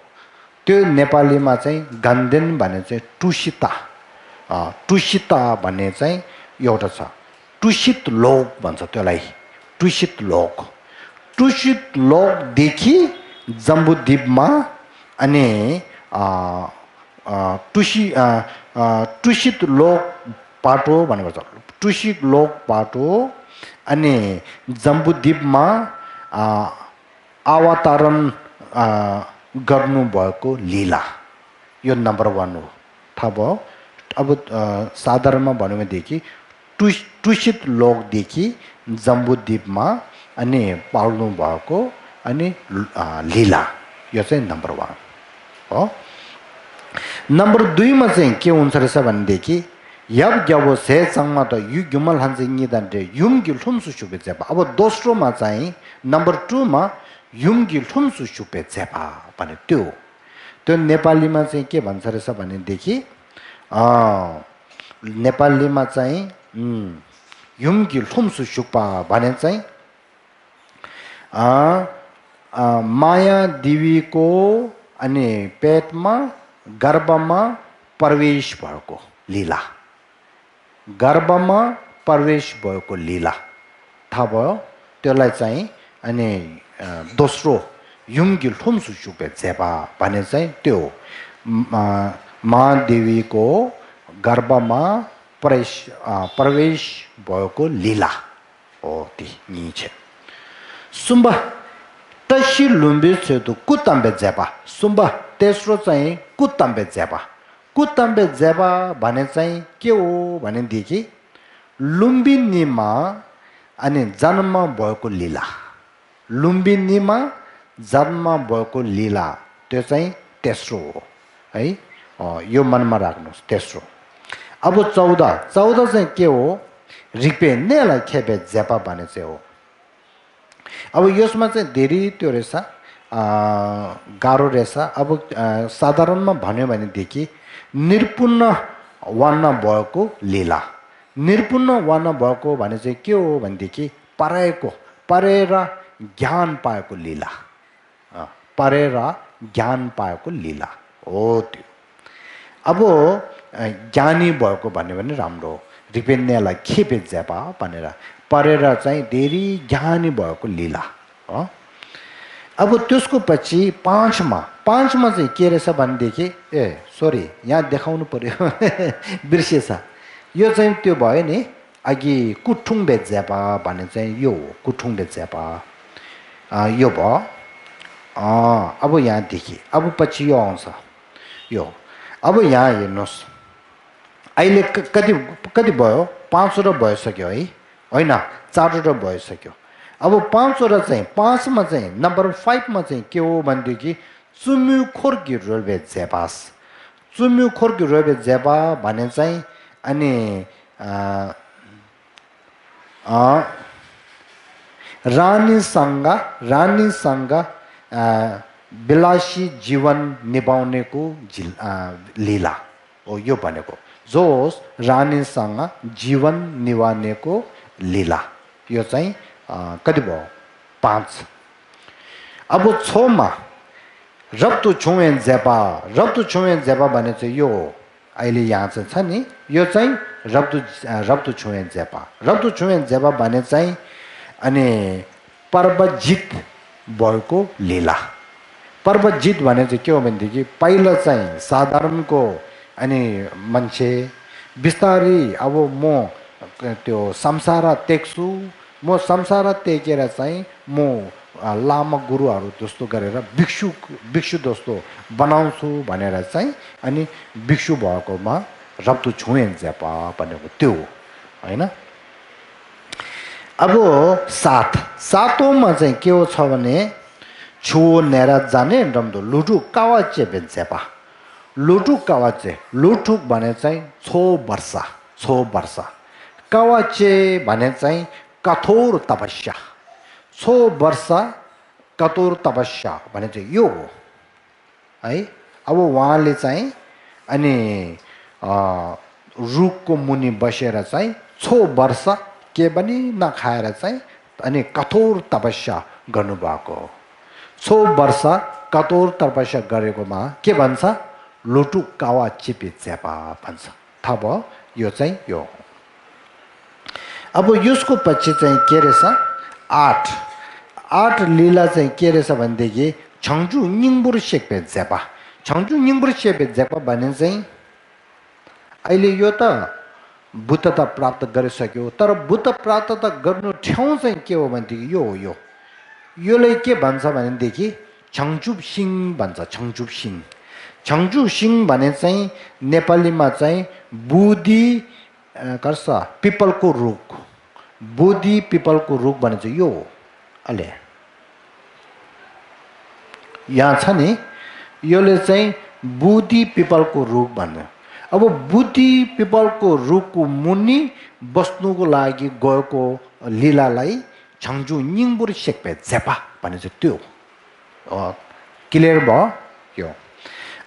त्यो नेपालीमा चाहिँ गान्धेन भने चाहिँ टुसिता, टुसिता भन्ने चाहिँ एउटा छ। टुसित लोक भन्छ त्यसलाई, टुसित लोक। टुसित लोकदेखि जम्बुद्वीपमा अनि टुसित लोक पाटो भन्नुपर्छ, टुसित लोक पाटो अनि जम्बुद्वीपमा अवतरण गर्नुभएको लीला, यो नम्बर 1 हो। थाहा भयो। अब साधारणमा भन्यो भनेदेखि टुसित लोकदेखि जम्बुद्वीपमा अनि पाल्नु भएको अनि लीला यो चाहिँ नम्बर 1 हो। नम्बर 2 मा चाहिँ के हुन्छ रहेछ भनेदेखि यब जब से चङमा त यु गुमल हान्छ निदान रे युम गिल ठुमसु सुबे जेपा। अब दोस्रो मा चाहिँ नम्बर 2 मा युम गिल ठुमसु सुबे जेपा भने त्यो नेपालीमा चाहिँ के भन्छ रहेछ भनेदेखि नेपालीमा चाहिँ युम गिल ठुमसु सुपा भने चाहिँ माया देवीको अनि पेटमा गर्भमा प्रवेश भएको लीला, गर्भमा प्रवेश भएको लीला थाहा भयो। त्यसलाई चाहिँ अनि दोस्रो युमगिल ठुम्सु सुपे जेपा भने चाहिँ त्यो महादेवीको गर्भमा प्रवेश भएको लीला हो ती नि छ। सुम्बा तशी लुम्बी छेतु कुतम्बे जेपा। सुम्बा तेस्रो चाहिँ कुतम्बे जेपा। कुतम्बे जेपा भने चाहिँ के हो भनेदेखि लुम्बिनीमा अनि जन्म भएको लीला, लुम्बिनीमा जन्म भएको लीला त्यो चाहिँ तेस्रो हो है। यो मनमा राख्नुहोस् तेस्रो। अब 14 चाहिँ के हो रिपे नेलाई खेपे जेपा भने चाहिँ हो। अब यसमा चाहिँ धेरै त्यो रहेछ गाह्रो रहेछ। अब साधारणमा भन्यो भनेदेखि निर्पुण्य वर्ण भएको लीला, निर्पुण्य वर्ण भएको भने चाहिँ के हो भनेदेखि परेर ज्ञान पाएको लीला, परेर ज्ञान पाएको लीला हो त्यो। अब ज्ञानी भएको भन्यो भने राम्रो हो। रिपेन्नेलाई खेपे जेपा भनेर परेर चाहिँ धेरै ज्ञानी भएको लीला हो। अब त्यसको पछि 5 मा चाहिँ के रहेछ भनेदेखि सरी यहाँ देखाउनु पर्यो बिर्सेछ। यो चाहिँ त्यो भयो नि अघि कुठुङ बेजेपा भन्ने चाहिँ यो हो कुठुङ बेजेपा यो भयो। अब यहाँदेखि अब पछि यो आउँछ यो। अब यहाँ हेर्नुहोस् अहिले कति भयो 5 वटा भइसक्यो है होइन 4 वटा भइसक्यो। अब 5 वटा चाहिँ 5 मा चाहिँ नम्बर 5 मा चाहिँ के हो भनेदेखि चुम्यु खोर्की रोल्बे जेपास। चुम्यु खोर्की रोल्बे जेपा भने चाहिँ अनि रानीसँग विलासी जीवन निभाउनेको लीला हो यो भनेको। जोस रानीसँग जीवन निभाउनेको लीला यो चाहिँ कति भयो 5। अब 6 मा रब्तु छुवेन जेपा। रब्तु छुवेन जेपा भने चाहिँ यो अहिले यहाँ चाहिँ छ नि यो चाहिँ रब्तु छुवेन जेपा। रब्तु छुवेन जेपा भने चाहिँ अनि पर्वजित भएको लीला। पर्वजित भने चाहिँ के हो भनेदेखि पहिला चाहिँ साधारणको अनि मान्छे बिस्तारै अब म त्यो संसार त्याग्छु, म संसार त्यागेर चाहिँ म लामा गुरुहरू जस्तो गरेर भिक्षु जस्तो बनाउँछु भनेर चाहिँ अनि भिक्षु भएकोमा रब्तु छुएन जेपा भनेको त्यो होइन। अब 7औं चाहिँ के हो छ भने छु नेरा जाने रम्दो लुटुक कावाचे बेन्सेपा। लुटुक कावाचे लुटुक भने चाहिँ 6 वर्ष। कावाचे भने चाहिँ कठोर तपस्या। 6 वर्ष कठोर तपस्या भने चाहिँ यो हो है। अब उहाँले चाहिँ अनि रुखको मुनि बसेर चाहिँ 6 वर्ष के पनि नखाएर चाहिँ अनि कठोर तपस्या गर्नुभएको हो। 6 वर्ष कठोर तपस्या गरेकोमा के भन्छ लुटुक कावा चिपे चेपा भन्छ। थाहा भयो यो चाहिँ यो। अब यसको पछि चाहिँ के रहेछ 8 लीला चाहिँ के रहेछ भनेदेखि छङ्जु निङबुर सेक्पे जेपा। छङ्जु निङबुर सेक्पे जेपा भने चाहिँ अहिले यो त बुद्धता प्राप्त गरिसक्यो तर बुद्ध प्राप्त त गर्नु ठाउँ चाहिँ के हो भनेदेखि यो हो योलाई के भन्छ भनेदेखि छङ्चुप सिंह भन्छ। छङ्चुप सिंह भने चाहिँ नेपालीमा चाहिँ बोधी कर्छ पिपलको रुख। बोधी पिपलको रुख भने चाहिँ यो हो। अहिले यहाँ छ नि योले चाहिँ बुद्धि पिपलको रुख भन्यो अब बुद्धि पिपलको रुखको मुनि बस्नुको लागि गएको लीलालाई छङ्जु निङबुर सेक्पे झेपा भने चाहिँ त्यो क्लियर भयो यो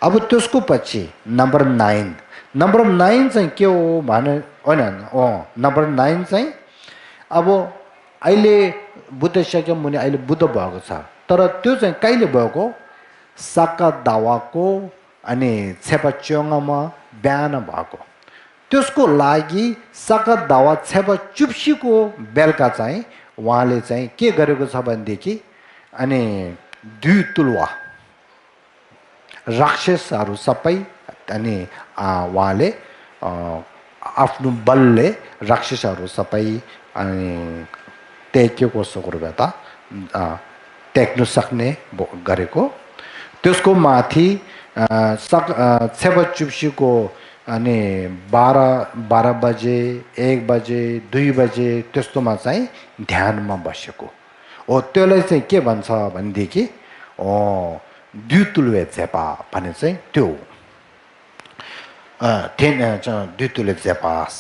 अब त्यसको पछि नम्बर 9 चाहिँ के हो भने होइन नम्बर 9 चाहिँ अब अहिले बुद्ध शाक्यमुनि अहिले बुद्ध भएको छ तर त्यो चाहिँ कहिले भएको साका दावाको अनि छेपाच्योङमा बिहान भएको त्यसको लागि साका दावा छेपा चुप्सीको बेलुका चाहिँ उहाँले चाहिँ के गरेको छ भनेदेखि अनि 2 तुलवा राक्षसहरू सबै अनि उहाँले आफ्नो बलले राक्षसहरू सबै अनि टेकेको सुकुरबेता टेक्नु सक्ने गरेको त्यसको माथि छेपा चुप्सीको अनि 12 बजे 1 बजे 2 बजे त्यस्तोमा चाहिँ ध्यानमा बसेको हो त्यसलाई चाहिँ के भन्छ भनेदेखि द्युतुलवे झेपा भने चाहिँ त्यो द्युतुले झेपास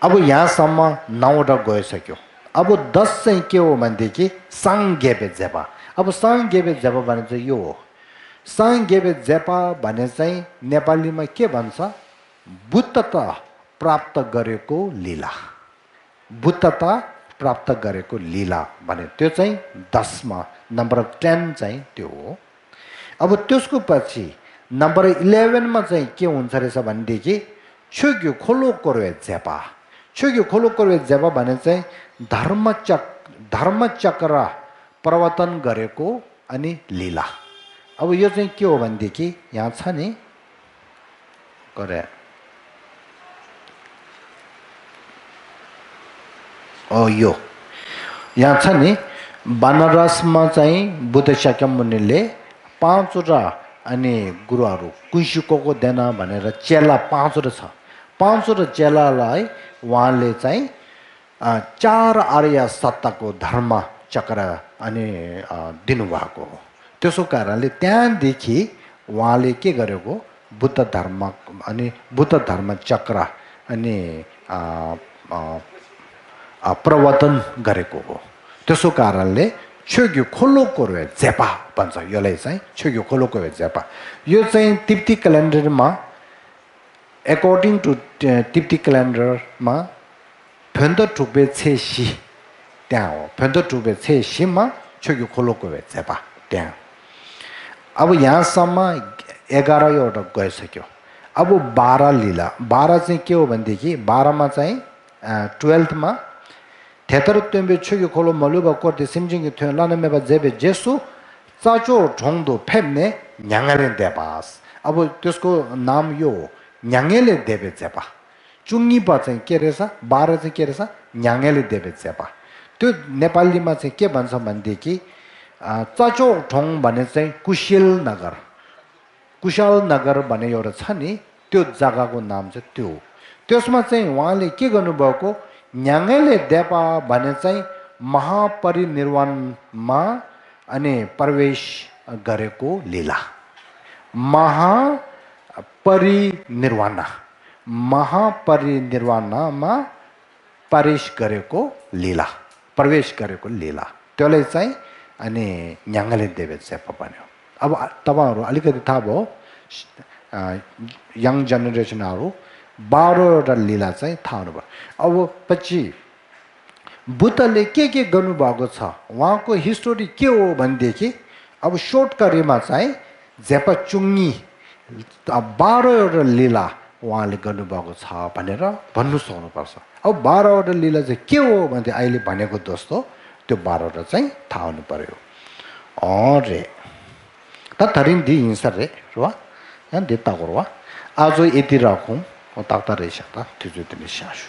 अब यहाँसम्म 9वटा गइसक्यो अब 10 चाहिँ के हो भनेदेखि साङगेबे झेपा अब साङगेबे झेपा भने चाहिँ यो हो साङगेबे झेपा भने चाहिँ नेपालीमा के भन्छ बुद्धता प्राप्त गरेको लीला बुद्धता प्राप्त गरेको लीला भने त्यो चाहिँ 10 मा नम्बर 10 चाहिँ त्यो हो अब त्यसको पछि नम्बर 11 मा चाहिँ के हुन्छ रहेछ भनेदेखि छोग्यो खोलो कोर्वे झेपा छोग्यो खोलो कोर्वे झेपा भने चाहिँ धर्मचक्र प्रवर्तन गरेको अनि लीला अब यो चाहिँ के हो भनेदेखि यहाँ छ नि गरे यो यहाँ छ नि बनारसमा चाहिँ बुद्ध शाक्यमुनिले 5वटा अनि गुरुहरू कुइसुको देना भनेर चेला 5वटा छ 5वटा चेलालाई उहाँले चाहिँ 4 आर्य सत्ताको धर्म चक्र अनि दिनुभएको हो त्यसो कारणले त्यहाँदेखि उहाँले के गरेको बुद्ध धर्म अनि बुद्ध धर्म चक्र अनि प्रवर्तन गरेको हो त्यसो कारणले छोग्यो खोलो कोर्वे झेपा भन्छ यसलाई चाहिँ छोग्यो खोलो कोर्वे झेपा यो चाहिँ तिब्बती क्यालेन्डरमा एकर्डिङ टु तिब्बती क्यालेन्डरमा फेन्द टुबे छेसी त्यहाँ हो फेन्द टुबे छेसीमा छोग्यो खोलो कोर्वे झेपा त्यहाँ अब यहाँसम्म 11वटा गइसक्यो अब 12 लीला 12 चाहिँ के हो भनेदेखि 12 मा चाहिँ 12th मा थेतर तुम्बे छोग्यो खोलो मलुबा कोर्ते सिमजिङ थियो लानमेबा जेबे जेसु चाचो ठोङदो फेम्ने न्याङले देबास अब त्यसको नाम यो न्याङले देबे जेपा चुङ्गीपा चाहिँ के रहेछ 12 चाहिँ के रहेछ न्याङले देबे जेपा त्यो नेपालीमा चाहिँ के भन्छ भनेदेखि चाचो ठोङ भने चाहिँ कुशल नगर भन्ने एउटा छ नि त्यो जग्गाको नाम चाहिँ त्यो त्यसमा चाहिँ उहाँले के गर्नुभएको न्याङले देपा भने चाहिँ महापरिनिर्वाणमा अनि प्रवेश गरेको लीला महापरिनिर्वाणमा प्रवेश गरेको लीला त्यसलाई चाहिँ अनि न्याङले देवे सेपा भन्यो अब तपाईहरु अलिकति थाहा भयो यङ जेनेरेसनहरु 12वटा लीला चाहिँ थाहा हुनुभयो अब पछि बुद्धले के गर्नुभएको छ उहाँको हिस्टोरी के हो भनेदेखि अब शोर्टकरीमा चाहिँ झेपा चुङ्गी 12वटा लीला उहाँले गर्नुभएको छ भनेर भन्नु सक्नुपर्छ अब 12वटा लीला चाहिँ के हो भने अहिले भनेको जस्तो त्यो 12वटा चाहिँ थाहा हुनु पर्यो अरे तथरिन दि हिंसरे रुवा यहाँ देता गरवा आज यति राखौँ ताक्ता रहेछ त त्यो चाहिँ तिमी सासु